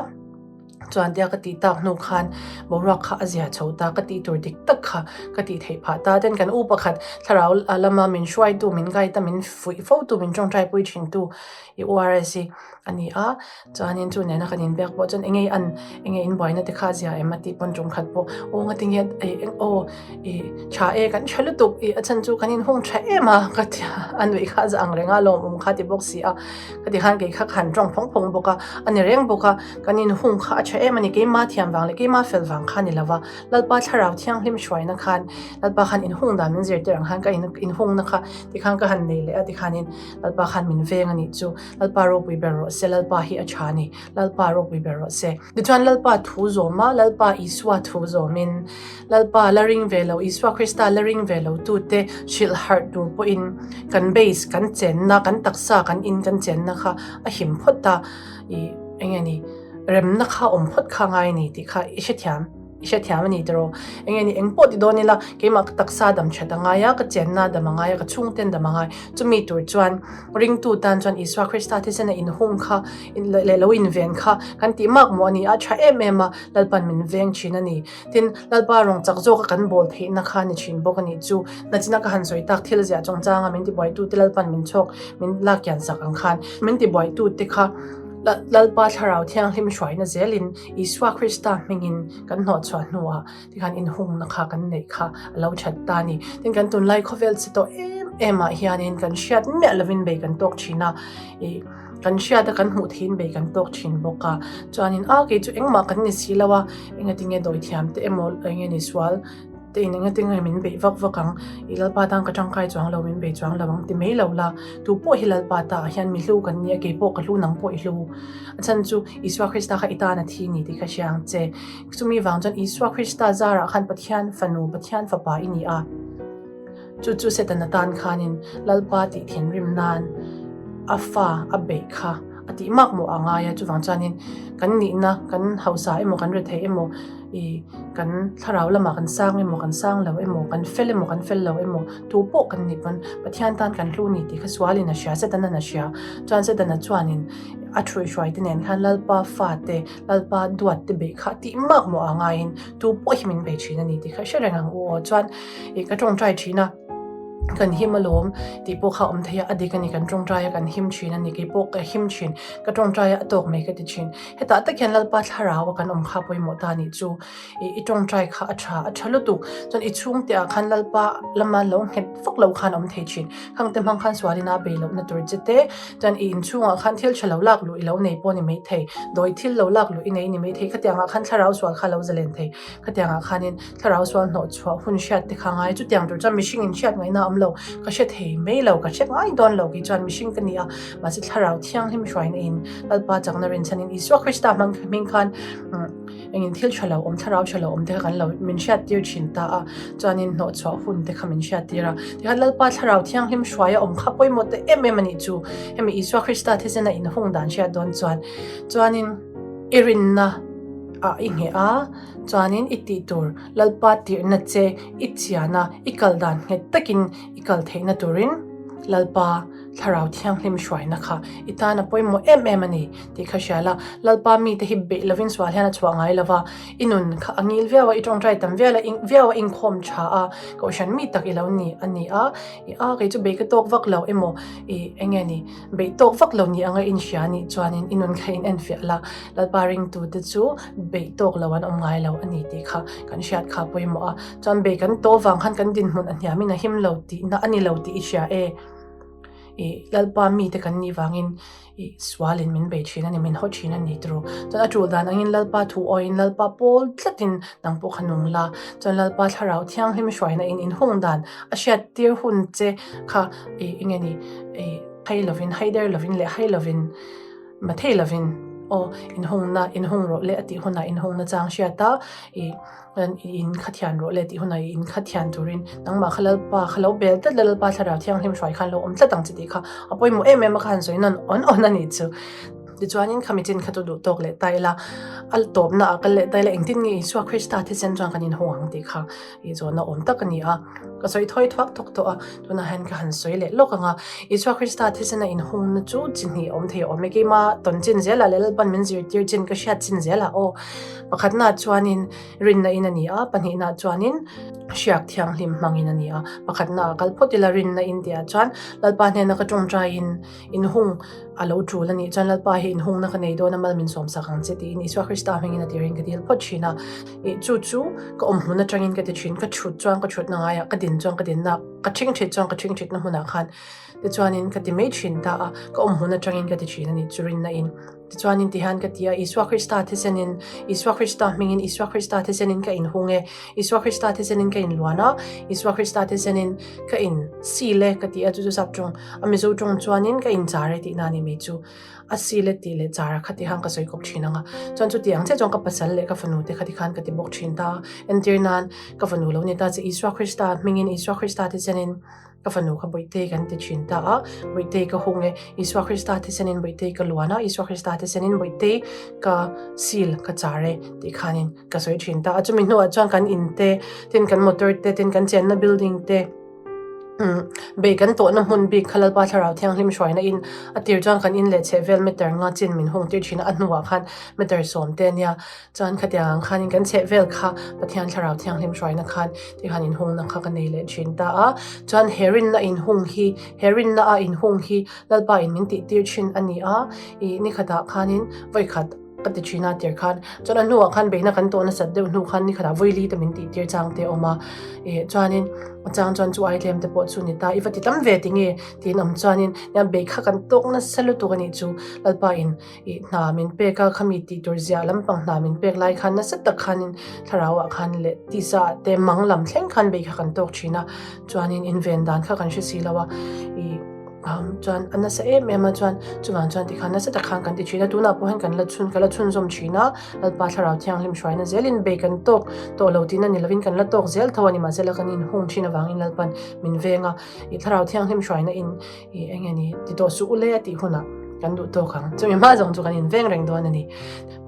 Speaker 1: Chuan tia ka tih tak hnu khan boruak kha a zia chho ta, ka tih tur dik tak kha ka tih theih phah ta. Ten kan u pakhat thlarau lama min hruaitu, min guide a, min fuih fotu, min tawngtaipui thintu i URS hi a ni a. Chuanin chu nena kan inbiak pawh chuan enge an enge inbuaina te kha a zia em a tih pawn tum khat pawh aw nga tinge eng aw i tha e kan tha lutuk i a chhan chu kan inhung tha em a ka ti a, a nuih kha a za ang reng a lawmawm kha ti bawk si a. Ka ti khan kei kha ka han tawng phawng phawng bawk a, a ni reng bawk a. Kan inhung kha a tha em a ni, keimah thiam vang leh keimah fel vang kha ni lova, Lalpa Thlarau Thianghlim hruaina khan, Lalpa khan inhung dan min zirtir ang khan ka inhungna kha tikhan ka han nei leh a tikhanin Lalpa khan min veng a nih chu, Lalpa ropui ber rawh se, Lalpa hi a tha a ni, Lalpa ropui ber rawh se. Tichuan Lalpa thu zawm a, Lalpa Isua thu zawmin, Lalpa la ring ve lo, Isua Krista la ring ve lo tute hrilh harh tur pawhin kan base, kan chenna, kan taksa, kan in kan chenna kha a him phawt a. I eng nge ni remna kha awm phawt kha ngai a ni tih kha i hrethiam i hrethiam a ni tiraw eng nge ni eng pawh ti dawn ila keimah ka taksa dam that a ngai a ka chenna dam a ngai a ka chhungten dam a ngai chumi tur chuan ringtu tan chuan Isua Krista thisen a inhung kha leh lo inven kha kan tih mak mawh a ni a tha em em a Lalpan min veng thin a ni tin Lalpa rawng chak zawka kan bawl theihna kha ni thin bawk a nih chu nachina ka han sawi tak thil ziah chungchanga min tibuaitute Lalpan min chhawk min lak kian sak ang khan min tibuaitute kha Lalpa Thlarau Thianghlim hruaina zelin Isua Krista hmingin kan hnawhchhuah hnuah tikhan inhungna kha kan neih kha a lo that ta a ni. Tin kan tunlai khawvel che tawh em em ah hianin kan hriat miah lovin bei kan tawk thin a, ih kan hriat a kan hmuh theihin bei kan tawk thin bawk a. Chuanin a kei chu engmah kan ni si lo a, engatinge dawithiam te emaw enge ni sual te in enga tinge min beih vak vak ang, i Lalpa tan ka tangkai chuang lo, min bei chuang lo ang ti mai lo la, tu pawh hi Lalpa ta ah hian mi hlu kan ni a, kei pawh ka hlu nang pawh i hlu. A chhan chu Isua Krista kha i tan a thi ni tih ka hria ang che. Chumi vang chuan Isua Krista zarah khan Pathian fanu, Pathian fapa i ni a. Chu chu Setana tan khanin Lalpa tih thinrim nan a fa a beih kha a tih mak mawh a ngai a, chuvang chuanin kan nihna kan hausa emaw kan rethei emaw ih kan thlarau lamah kan sang emaw kan sang lo emaw kan fel emaw kan fel lo emaw tu pawh kan nih pawn Pathian tan kan hlu ni tih kha sualin a hria Setana'n a hria chuan Setana chuanin a thuihhruai te nen khan Lalpa fate Lalpa duat te beih kha tih mak mawh a ngaiin tu pawh hi min bei thin a ni tih kha hre reng ang u aw chuan ih ka tawngtai thin a kan him alawm tih pawh kha awm thei a a dik a ni kan tawngtai a kan him thin a ni kei pawh ka him thin ka tawngtai a a tawk mai ka ti thin hetah tak hian Lalpa thlarau a kan awm kha pawimawh ta nih chu ih i tawngtai kha a tha a tha lutuk chuan i chhungte ah khan Lalpa lama lo nghet vak lo khan awm thei thin khang te hmang khan sualin a bei lohna tur che te chuan i inchhungah khan thil tha lo lak luh i lo nei pawh a ni maithei dawi thil lo lak luh i nei a ni maithei khatiangah khan thlarau sual kha a lo zalen thei khatiangah khanin Thlarau sual hnawh chhuah hun hriat te kha ngai chutiang tur chuan mihring in hriat ngaihna a awm lo. lo, ka hre thei mai lo, ka hre ngai dawn lo kei chuan mihring ka ni a, mahse Thlarau Thianghlim hruaina in Lalpa chakna rinchhanin Isua Krista hmang hming khan engin thil tha lo awm, thlarau tha lo awm te kha kan lo min hriattir thin ta a, chuanin hnawhchhuah hun te kha min hriattir a, tikhan Lalpa Thlarau Thianghlim hruaia awm kha pawimawh ta em em a nih chu, hemi Isua Krista thisena inhung dan hriat dawn chuan, chuanin i rinna ah i ngheh a, chuanin i tih tur Lalpa tirhna che i chian a, i kal dan nghet takin i kal theihna turin Lalpa Thlarau Thianghlim hruaina kha i tan a pawimawh em em a ni tih kha hria la. Lalpa mite hi beih lovin sual hian a chhuah ngai lo va, i nun kha a ngil viau a, i tawngtai tam vial a, viau a inkhawm tha a, kohhran mi tak i lo ni a ni a, i a kei chu bei ka tawk vak lo emaw i eng nge ni beih tawk vak lo ni anga inhria a nih chuanin i nun kha in enfiah la, Lalpa ringtute chu beih tawk lo an awm ngai lo a ni tih kha kan hriat kha a pawimawh a, chuan bei kan tawh vang khan kan dinhmun a hniamin a him lo tihna a ni lo tih i hria e. I Lalpa mite kan nih vangin i sualin min bei thin a ni, min haw thin a ni turu. Chuan a tul dan angin Lalpa thu awiin Lalpa pawl tlatin nang pawh kha nung la. Chuan Lalpa thlarau thianghlim hruaina in inhung dan a hriat tir hun che kha i enge ni i hai lovin, hai der lovin leh hai lovin, ma thei lovin aw inhungna inhung rawh le a tih hunah inhungna chang hriat a i i in kha thian rawh le tih hunah i in kha thian turin nangmah kha Lalpa kha lo bel tlat la Lalpa thlarau thianghlim hruai khan lo awm tlat ang che tih kha a pawimawh em em a kha han sawi nawn awn awn a nih chu. Tichuanin khami chin kha chu duh tawk leh ta ila a tawpna ah kal leh ta ila engtin nge Isua Krista thisen chuan kan inhawng ang tih kha i zawhna awm tak a ni a. Ka sawi thawi thuak thawk tawh a, tunah hian ka han sawi leh lawk ang a. Isua Krista thisena inhungna chu chi hnih a awm thei a awm e. Keima tawn chin zelah leh Lalpan min zirtir chin ka hriat chin zelah aw. Pakhatnaah chuanin rinna in a ni a, pahnihnaah chuanin hriak thianghlim hmangin a ni a. Pakhatnaah kal phawt ila rinna in tihah chuan Lalpa hnena ka tawngtaiin inhung a lo tul a nih chuan Lalpa hi inhungna ka nei dawn a mal min sawm sak ang che tiin Isua Krista hmingin a tirin ka dil phawt thin a. Ih chu chu ka awm hmun atangin ka ti thin, ka thut chuan ka thutna ngaiah, ka din chuan ka dinna, ka thingthit chuan ka thingthitna hmunah khan tichuanin ka ti mai thin ta a, ka awm hmun atangin ka ti thin a nih chu rinna in. Tichuanin tihian ka ti a, Isua Krista thisenin, Isua Krista hmingin, Isua Krista thisenin ka inhung e, Isua Krista thisenin ka inluan a, Isua Krista thisenin ka in sil e ka ti a, chu chu sap tawng, a Mizo tawng chuanin ka in char e tihna a ni mai chu. A sil e tih leh char a khati khan ka sawi kawp thin ang a, chuan chuti ang chiah chuan ka pasal leh ka fanu te khati khan ka ti bawk thin ta a, entir nan ka fanu lo ni ta che Isua Krista hmingin Isua Krista thisenin, Ka fanu kha Bawihtei kan ti thin ta a, Bawihtei ka hung e, Isua Krista thisenin Bawihtei ka luan a, Isua Krista thisenin Bawihtei ka seal ka char e tih khanin ka sawi thin ta a. Chumi hnuah chuan kan in te, tin kan motor te, tin kan chenna building te, bei kan tawhna hmun bik kha Lalpa Thlarau Thianghlim hruaina in a tir chuan kan in leh chheh vel meter nga chin min hung tir thin a, a hnuah khan meter sawm te ania. Chuan khatiang ang khanin kan chheh vel kha Pathian Thlarau Thianghlim hruaina khan tikhan inhungna kha ka nei leh thin ta a. Chuan he rinna inhung hi, he rinna a inhung hi Lalpa in min tih tir thin a ni a, ih nikhatah khanin vawikhat ka ti thin a tir khan. Chuan a hnuah khan beihna kan tawh nasat deuh hnu khan nikhatah vawili te min tih tir chang te a awm a. Ih chuanin a chang chuan chu ai tlem te pawh chu ni ta, i va ti tam ve ti nge tiin awm chuanin nia beih kha kan tawk nasa lutuk a nih chu Lalpa in I hna min pek a, khami tih tur ziah lampang hna min pek lai khan nasa tak khanin thlarauah khan leh tisa ah te mang lam thleng khan bei kha kan tawk thin a, chuanin inven dan kha kan hre si lo a, i chuan a nasa em em a chuan chuvang chuan tikhan nasa tak khan kan ti thin a, tunah pawh hian kan la chhun ka la chhunzawm thin a, Lalpa thlarau thianghlim hruaina zelin bei kan tawk tawh lo tihna ni lovin kan la tawk zel tho a ni mahsela kan inhung thin avangin Lalpan min veng a, i thlarau thianghlim hruaina in I eng nge ni ti tawh suh u le a tih hunah kan duh tawk ang. Chumi hma zawng chu kan inveng reng dawn a ni.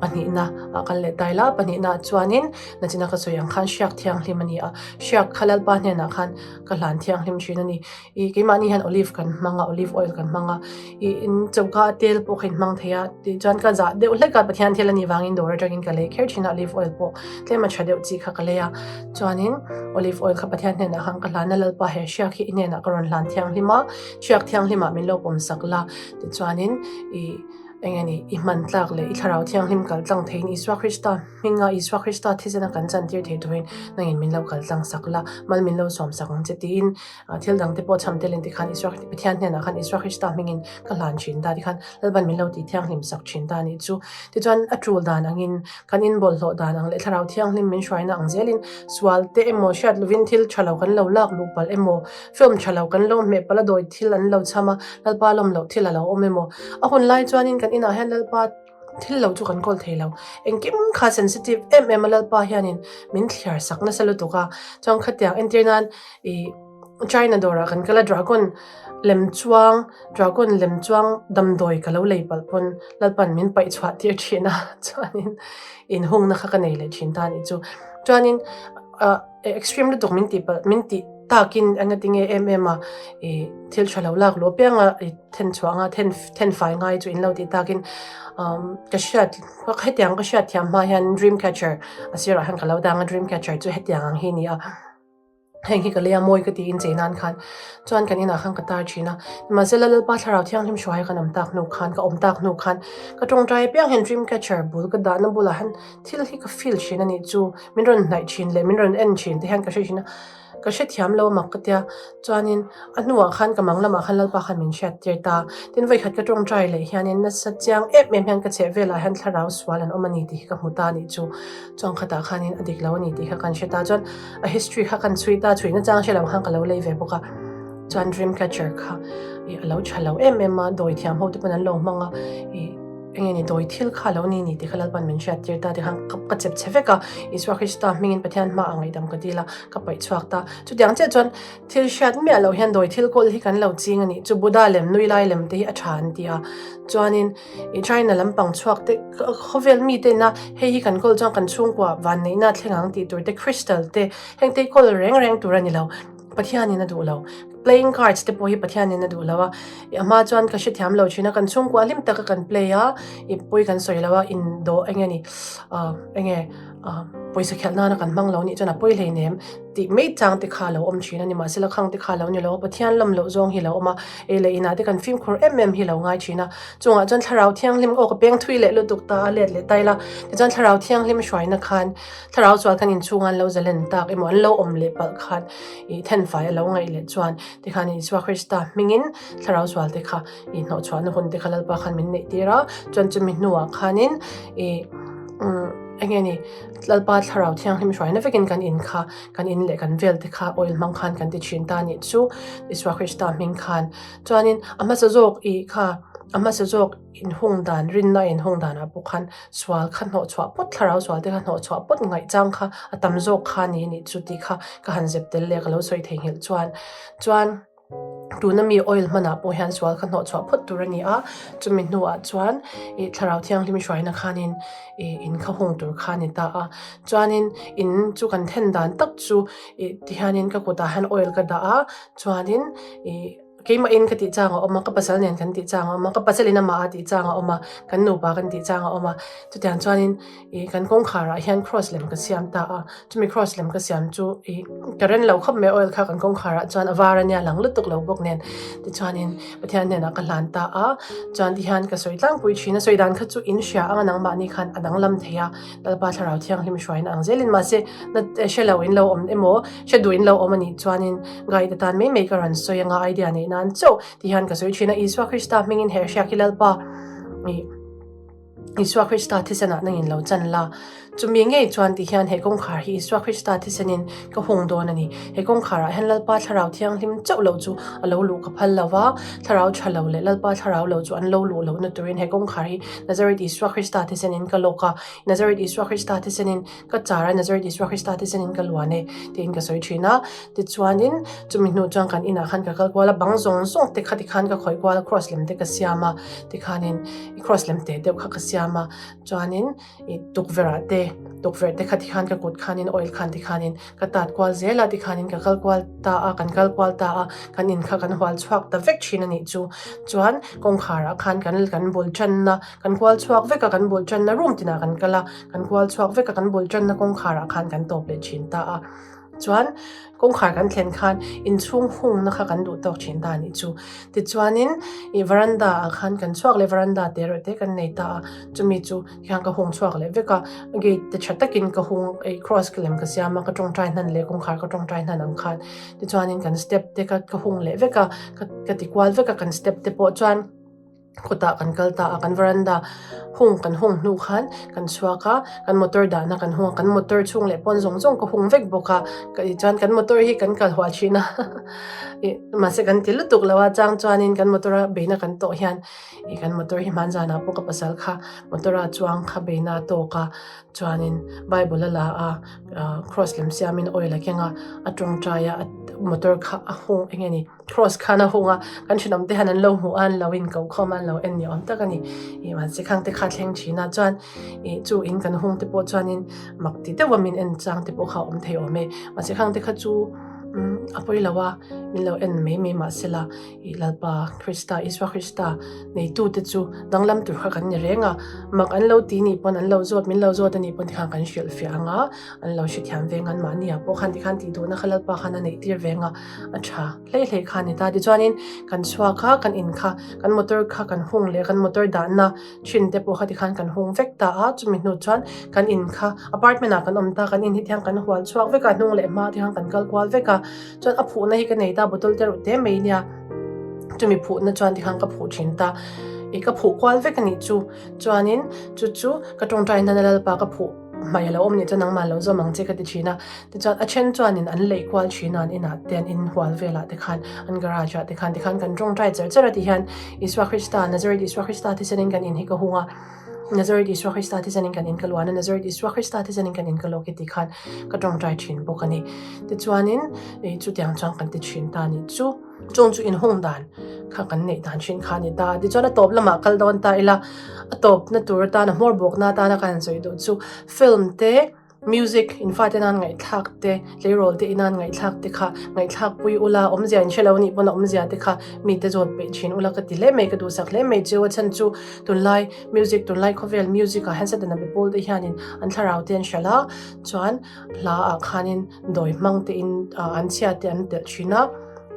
Speaker 1: Pahnihna ah kal leh tai la, pahnihna ah chuanin nachina ka sawi ang khan hriak thianghlim a ni a. Hriak kha Lalpa hnenah khan ka hlan thianghlim thin a ni. I keimahni hian olive kan hmang a, olive oil kan hmang a. I in choka a tel pawh kha in hmang thei a. Tichuan ka zah deuh hlek a, Pathian thil a nih vangin dawr atangin ka lei kher thin a, olive oil pawh tlem a tha deuh chi kha ka lei a. Chuanin olive oil kha Pathian hnenah khan ka hlan a, Lalpa he hriak hi i hnenah ka rawn hlan thianghlim a, hriak thianghlimah min lo pawm sak la. Tichuanin i Eng nge ni, i hman tlak leh i Thlarau Thianghlim kal tlang theiin Isua Krista hminga Isua Krista thisena kan chantir thei turin nangin min lo kal tlang sak la, mal min lo sawm sak ang che tiin thil dangte pawh chham telin tikhan Isua Pathian hnenah khan Isua Krista hmingin ka hlan thin ta tikhan Lalpan min lo tih thianghlim sak thin ta a nih chu. Tichuan a tul dan angin kan inbawlhhlawh dan ang leh Thlarau Thianghlim min hruaina ang zelin sual te emaw hriat lovin thil tha lo kan lo lak luh palh emaw Film tha lo kan lo hmeh palh a dawi thil an lo chham a, Lalpa lawm loh thil a lo awm emaw? A hun lai chuanin kan inah hian Lalpa thil lo chu kan kawl thei lo. Engkim kha sensitive em em a Lalpa hianin min thliar sak nasa lutuk a. Chuan khatiang entir nan ih China dawrah kan kal a dragon lem chuang dragon lem chuang damdawi ka lo lei palh pawn Lalpan min paih chhuah tir thin a chuanin inhungna kha ka nei leh thin ta a nih chu. Chuanin ah. Extreme lutuk min tih palh min tih takin eng ati nge em em a ih thil tha lo lak luh apianga ih then chhuah anga then then fai ngai chu in lo tih takin umm ka hriat hetiang ka hriat thiam hma hian dream catcher a sirah hian ka lo dang a dream catcher chu hetiang ang hi a ni a heng hi ka lei a mawi ka tiin chei nan khan chuan kan inah khan ka tar thin a nimahsela Lalpa thlarau thianghlim hruaia kan awm tak hnu khan ka awm tak hnu khan ka tawngtai apiang hian dream catcher bul ka dahna bulah hian thil hi ka feel thin a nih chu min rawn hnaih thin leh min rawn en thin te hian ka hre thin a, ka hrethiam lo mak ka tia chuanin a hnuah khan ka mang lamah khan Lalpa khan min hriat tir ta tin vawikhat ka tawngtai leh hianin nasa chiang em em hian ka chheh velah hian thlarau sual an awm a ni tih hi ka hmu ta a nih chu chuan khatah khanin a dik lo a ni tih kha kan hre ta chuan a history kha kan chhui ta chhuina chang hre lo khan ka lo lei ve bawk a chuan dream catcher kha ih a lo tha lo em em a dawi thiam ho te pawn an lo hmang a ih. Enge ni dawi thil kha lo ni ni tih kha Lalpan min hriat tir ta tikhan ka chep chhe vek a, Isua Krista hmingin Pathian hma a ngaihdam ka dil a, ka paih chhuak ta. Chutiang chiah chuan thil hriat miah loh hian dawi thil kawl hi kan lo ching a nih chu Buddha lem nui lai lem te hi a tha an ti a, chuanin i China lampang chhuak te khawvel mite ina hei hi kan kawl chuan kan chhungkua vanneihna thleng ang tih tur te crystal te heng te hi kawl reng reng tur a ni lo. Pathianin a duh lo. Playing cards te pawh hi Pathianin a duh lo a. I a hma chuan ka hrethiam lo thin a, kan chhungkua hlim taka kan play a, i pawi kan sawi lo a, indawh eng nge ni ah eng nge ah pawisa khelh nana kan hmang lo nih chuan a pawi hleinem tih mai chang te kha a lo awm thin a ni. Mahsela khang te kha a lo ni lo a, Pathian lawm loh zawng hi a lo awm a, ei leh inah te kan fimkhur em em hi a lo ngai thin a. Chungah chuan Thlarau Thianghlim aw ka peng thui leh lutuk ta a let leh ta ila, tichuan Thlarau Thianghlim hruaina khan Thlarau chuan kan inchhunga an lo zalen tak emaw an lo awm leh palh khan ih thenfai a lo ngaih leh chuan tikhan Isua Krista hmingin thlarau sual te kha ih hnawhchhuahna hun te kha Lalpa khan min neih tir a, chuan chumi hnuah khanin ih umm eng nge ni Lalpa thlarau thianghlim hruaina vekin kan in kha kan in leh kan vel te kha oil hmang khan kan ti thin ta anih chu Isua Krista hming khan chuanin a hmasa zawk ih kha a hmasa zawk Inhung dan, rinna inhung danah pawh khan sual kha hnawh chhuah pawt, thlarau sual te kha hnawh chhuah pawt ngaih chang kha a tam zawk kha ni anih chu tih kha ka han zep tel leh ka lo sawi theihnghilh chuan. Chuan tuna mi oil hmanah pawh hian sual kha hnawh chhuah phawt tur a ni a, chumi hnuah chuan ih thlarau thianghlim hruaina khanin ih in kha hung tur kha a ni ta a. Chuanin in chu kan then dan tak chu ih tihianin ka kutah hian oil ka dah a, chuanin ih. Keimah in ka tih chang a awm a, ka pasal nen kan tih chang a awm a, ka pasal in amah a tih chang a awm a, kan nupa kan tih chang a awm a. Chutiang chuanin ih kan kawngkharah hian cross lem ka siam ta a, chumi cross lem ka siam chu ih ka ren lo khawp mai oil kha kan kawngkharah chuan a var a nia lang lutuk lo bawk nen. Tichuanin Pathian hnenah ka hlan ta a, chuan tihian ka sawi tlangpui thin a, sawi dan kha chu in hria ang a nangmahni khan a danglam thei a, Lalpa Thlarau Thianghlim hruaina ang zelin mahse na hre lo in lo awm emaw hre duh in lo awm a nih chuanin guide atan mai mai ka rawn sawi anga idea neih nan chauh ti hian ka sawi thin a Isua Krista hmingin he hriak hi Lalpa ih Isua Krista thisenah nangin lo chan la chumi ngei chuan ti hian he kawngkhar hi Isua Krista thisenin ka hung dawn a ni he kawngkharah hian Lalpa Thlarau Thianghlim chauh lo chu a lo luh ka phal lo va Thlarau tha lo leh Lalpa Thlarau lo chu an lo luh lohna turin he kawngkhar hi Nazareth Isua Krista thisenin ka lawk a, Nazareth Isua Krista thisenin ka char a, Nazareth Isua Krista thisenin ka luan e tiin ka sawi thin a. Tichuanin chumi hnu chuan kan inah khan ka kal kual a, bang zawng zawng te kha tikhan ka khawih kual a, cross lem te ka siam a, tikhanin i cross lem teh deuh kha ka siam a, chuanin i tukverh ah te, tukverh te kha tikhan ka kut khanin oil khan tikhanin Ka tat kual zel a tikhanin ka kal kual ta a, kan kal kual ta a, kan in kha kan hual chhuak ta vek thin a nih chu. Chuan kawngkharah khan kan kan bul tanna, kan kual chhuak vek a, kan bul tanna room tinah kan kal a, kan kual chhuak vek a, kan bul tanna kawngkharah khan kan tawp leh thin ta a. Chuan kawngkhar kan thlen khan inchhung hungna kha kan duh tawk thin ta a nih chu. Tichuanin ih veranda ah khan kan chhuak leh veranda te erawh te kan nei ta a, chumi chu hian ka hung chhuak leh vek a, gate te tha takin ka hung ih cross ka lem ka siam a, ka tawngtai hnan leh kawngkhar ka tawngtai hnan ang khan tichuanin kan step te kha ka hung leh vek a, ka ti kual vek a kan step te pawh chuan. Khawtah kan kal ta a, kan veranda hung kan hung hnu khan kan chhuak a, kan motor dahna kan hung a, kan motor chhung leh pawn zawng zawng ka hung vek bawk a, tichuan kan motor hi kan kal huah thin a ih mahse kan ti lutuk lo a, chang chuanin kan motor a beihna kan tawh hian ih kan motor hi hmanzanah pawh ka pasal kha motor a chuang kha beihna a tawk a, chuanin bible a la a cross lem siamin oil a keng a, a tawngtai a motor kha a hung eng nge ni. Cross khan a hung a, kan thenawm te hian an lo hmuh a, an lo inko khawm a, an lo en ni awm tak a ni. Ih mahse khang te kha thleng thin a, chuan ih chu in kan hung te pawh chuanin mak ti deuh a min en chang te pawh kha a awm thei awm e. Mahse khang te kha chu umm a pawi lo a, min lo en mai mai mahsela ih Lalpa Krista, Isua Krista neitu te chu danglam tur kha kan ni reng a, mak an lo ti nih pawn an lo zawt, min lo zawt a nih pawn tikhan kan hrilh fiah ang a, an lo hrethiam veng an mahni ah pawh khan tikhan tih duhna kha Lalpa khan a neih tir veng a. a tha hlei hlei kha a ni ta. Tichuanin kan chhuak a, kan in kha, kan motor kha kan hung leh kan motor dahna thin te pawh kha tikhan kan hung vek ta a, chumi hnu chuan kan in kha apartment ah kan awm ta, kan in hi tiang kan hual chhuak vek a, hnung leh hma te khan kan kal kual vek a, chuan a phuhna hi ka nei ta bottle te reuh te mai nia, chumi phuhna chuan tikhan ka phuh thin ta, ih ka phuh kual vek a nih chu, chuanin chu chu ka tawngtai nana Lalpa ka phuh. Hmai a lo awm nih chuan nangmah lo zawm ang che ka ti thin a, tichuan a then chuanin an leih kual thin a, an inah te an inhual velah te khan an garage ah te khan tikhan kan tawngtai cher cher a ti hian Isua Krista, Nazareth Isua Krista thisenin kan in hi ka hung a, Nazareth Isua Krista thisenin kan in ka luan a, Nazareth Isua Krista thisenin kan in ka lawk e tih khan ka tawngtai thin bawk a ni. Tichuanin chutiang chuan kan ti thin ta a nih chu. Chung chu inhung dan kha kan neih dan thin kha a ni ta. Tichuan a tawp lamah kal dawn ta ila, a tawpna tur atana hmawr bawkna atana ka han sawi duh chu film te, music in fate nan ngaihthlak te, tleirawl te inan ngaihthlak te kha ngaihthlak pui ula, awmzia in hre lo anih pawn a awmzia te kha mite zawt peih thin ula ka ti hle mai, ka duhsak hle mai cheu a chhan chu tunlai music tunlai khawvel music ah hian Satan a be pawl te hianin an thlarau te an hralh a, chuan hla ah khanin dawi hmang te in an chhia te an telh thin a.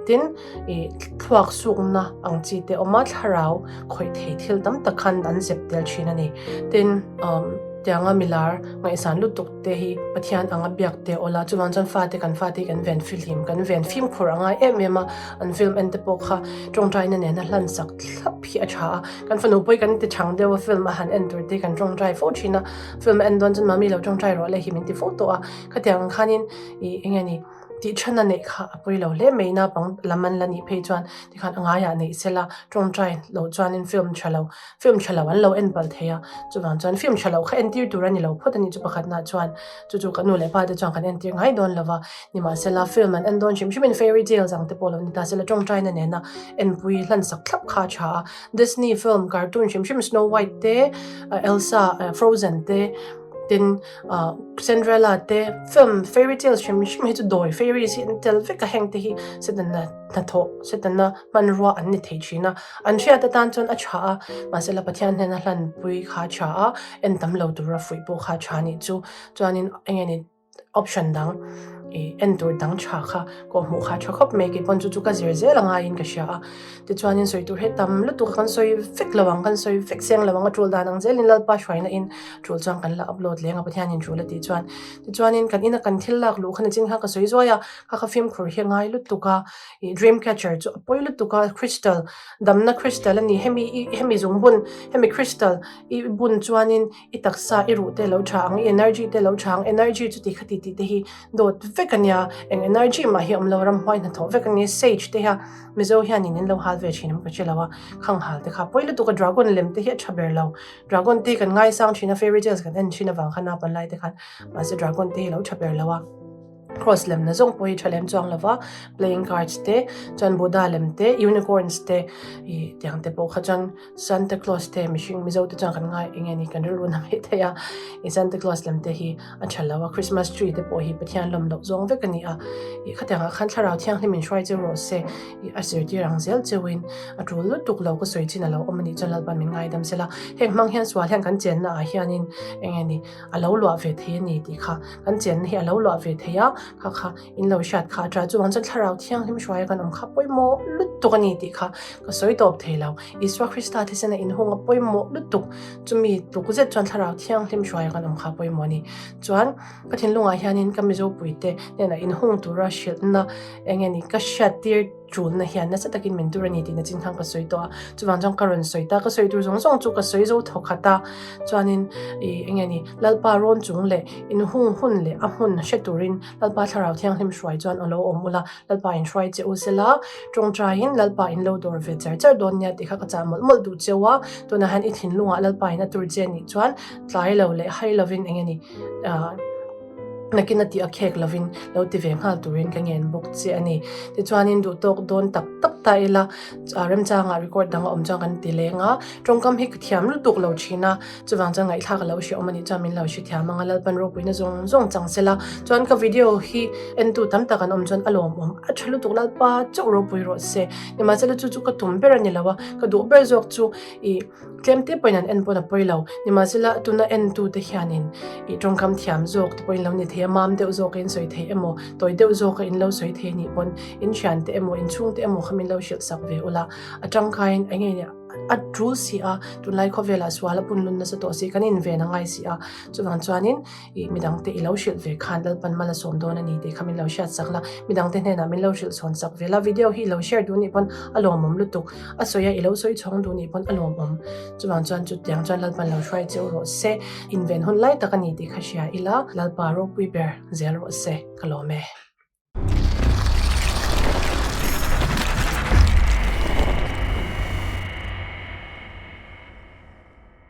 Speaker 1: Tin, ih thluak sukna ang chi te awm a, thlarau khawih thei thil tam tak khan an zep tel thin a ni. Tin, umm tianga milar ngaihsan lutuk te hi Pathian anga biak te awl a, chuvang chuan fate kan fate hi kan ven fihlim, kan ven fimkhur a ngai em em a, an film en te pawh kha tawngtaina nena hlan sak thlap hi a tha a, kan fanu pawh hi kan ti chang deuh a film a han en tur te hi kan tawngtai fo thin a, film a en dawn chuan mami lo tawngtai rawh le hi min ti fo tawh a, khatiang ang khanin ih eng nge ni. Tih chhan a neih kha a pawi lo hle mai naupang lam an la nih phei chuan tikhan a ngaiah neih sela tawngtai loh chuanin film tha lo film tha lo an lo en palh thei a chuvang chuan film tha lo kha entir tur a ni lo phawt a nih chu pakhatna chuan chu chu ka nu leh pa te chuan kan entir ngai dawn lova nimahsela film an en dawn hrim hrimin fairy tales ang te pawh lo ni ta sela tawngtaina nena enpui hlan sak thlap kha a tha a Disney film cartoon hrim hrim Snow White te Elsa Frozen te Tin, Cinderella te film fairy tales hrim hrim hi chu dawi fairies hi an tel vek a, heng te hi Satana hnathawh, Satana hmanrua an ni thei thin a, an hriat atan chuan a tha a, mahse la Pathian hnena hlanpui kha a tha a, en tam lo tura fuih pawh kha a tha anih chu, chuanin eng nge ni option dang ih en tur dang tha kha kawhhmuh kha a tha khawp mai, keipawn chu chu ka zir zel a ngaiin ka hria a. Tichuanin sawi tur hi tam lutuk a, kan sawi vek lo ang, kan sawi vek seng lo ang, a tul dan ang zelin Lalpa hruaina in tul chuan kan la upload leng a, Pathianin tul a tih chuan. Tichuanin kan ina kan thil lak luh khan a chin kha ka sawi zuai a, kha kha fimkhur hi a ngai lutuk a, ih dream catcher chu a pawi lutuk a, crystal damna crystal a ni, hemi i hemi zungbun hemi crystal i bun chuanin i taksa i ruh te lo tha ang, i energy te lo tha ang, energy chu ti kha ti tih te hi dawt vek a nia, eng energy mah hi a awm lo, ramhuai hnathawh vek a ni, sage te hian. Mizo hianin in lo hal ve thin em ka hre lo a, khang hal te kha pawi lutuk a, dragon lem te hi a tha ber lo, dragon te hi kan ngaisang thin a, fairy tales kan en thin avang khan naupang lai te khan mahse dragon te hi a lo tha ber lo a, cross lem na zawng pawh hi tha lem chuang lo va, playing cards te chuan Buddha lem te unicorns te ih tiang te pawh kha chuan Santa Claus te mihring Mizo te chuan kan ngai eng nge ni kan rilru na mai thei a, ih Santa Claus lem te hi a tha lo a, Christmas tree te pawh hi Pathian lawm loh zawng vek a ni a, ih khatiangah khan thlarau thianghlim in hruai cheu rawh se, ih a zirtir ang zel cheuin a tul lutuk lo ka sawi chin a lo awm a nih chuan Lalpan min ngaidam sela, heng hmang hian sual hian kan chenna ah hianin eng nge ni a lo luah ve thei a ni tih kha kan chenna hi a lo luah ve thei a. kha kha in lo hriat kha a ṭha. Chuvang chuan Thlarau Thianghlim hruaia kan awm kha pawimawh lutuk a ni tih kha ka sawi tawp thei lo. Isua Krista thisena inhung a pawimawh lutuk. Chumi tluk zet chuan Thlarau Thianghlim hruaia kan awm kha pawimawh a ni. Chuan ka thinlungah hianin ka Mizo puite hnenah inhung tura hrilhna eng nge ni ka hriattir tulna hian nasa takin min tur a ni tihna chin khan ka sawi tawh a. Chuvang chuan ka rawn sawi ta, ka sawi tur zawng zawng chu ka sawi zo thawk khat a. Chuanin ih eng nge ni Lalpa rawn chung leh inhung hun leh a hmun hre turin Lalpa Thlarau Thianghlim hruai chuan a lo awm ula, Lalpa in hruai che u sela, tawngtaiin Lalpa in lo dawr ve char char dawn nia tih kha ka chah mawlh mawlh duh cheu a. Tunah hian i thinlungah Lalpa in a tur che nih chuan tlai lo leh hai lovin eng nge ni ah nakin a tih a khek lovin lo ti ve nghal turin ka ngen bawk che a ni. Tichuanin duh tawk dawn tak tak ta ila remchangah record dang a awm chuan kan ti leng a, tawngkam hi ka thiam lutuk lo thin a. Chuvang chuan ngaihthlak a lo hre awm a nih chuan min lo hre thiam ang a, Lalpan ropuina zawng zawng chang se la. Chuan ka video hi entu tam tak an awm chuan a lawmawm a tha lutuk Lalpa chauh ropui rawh se. Nimahsela chu chu ka tum ber a ni lo a, ka duh ber zawk chu ih tlem te pawhin an en pawn a pawi lo. Nimahsela tuna entu te hianin ih tawngkam thiam zawk te pawhin lo ni thei a, mam deuh zawk a in sawi thei emaw, tawi deuh zawk a in lo sawi thei anih pawn in thiante emaw in chhungte emaw kha min lo hrilh sak ve ula a tangkaiin eng nge A tul si a, tunlai khawvelah sual a punlun nasa tawh si, kan inven a ngai si a. Chuvang chuanin ih midangte i lo hrilh ve khan Lalpan mal a sawm dawn a ni tih kha min lo hriat sak la, midangte hnenah min lo hrilh chhawn sak ve la. Video hi i lo share duh nih pawn a lawmawm lutuk, a sawi a i lo sawi chhawng duh nih pawn a lawmawm. Chuvang chuan chutiang chuan Lalpan lo hruai cheu rawh se, inven hun lai tak a ni tih kha hria ila, Lalpa ropui ber zel rawh se, ka lawm e.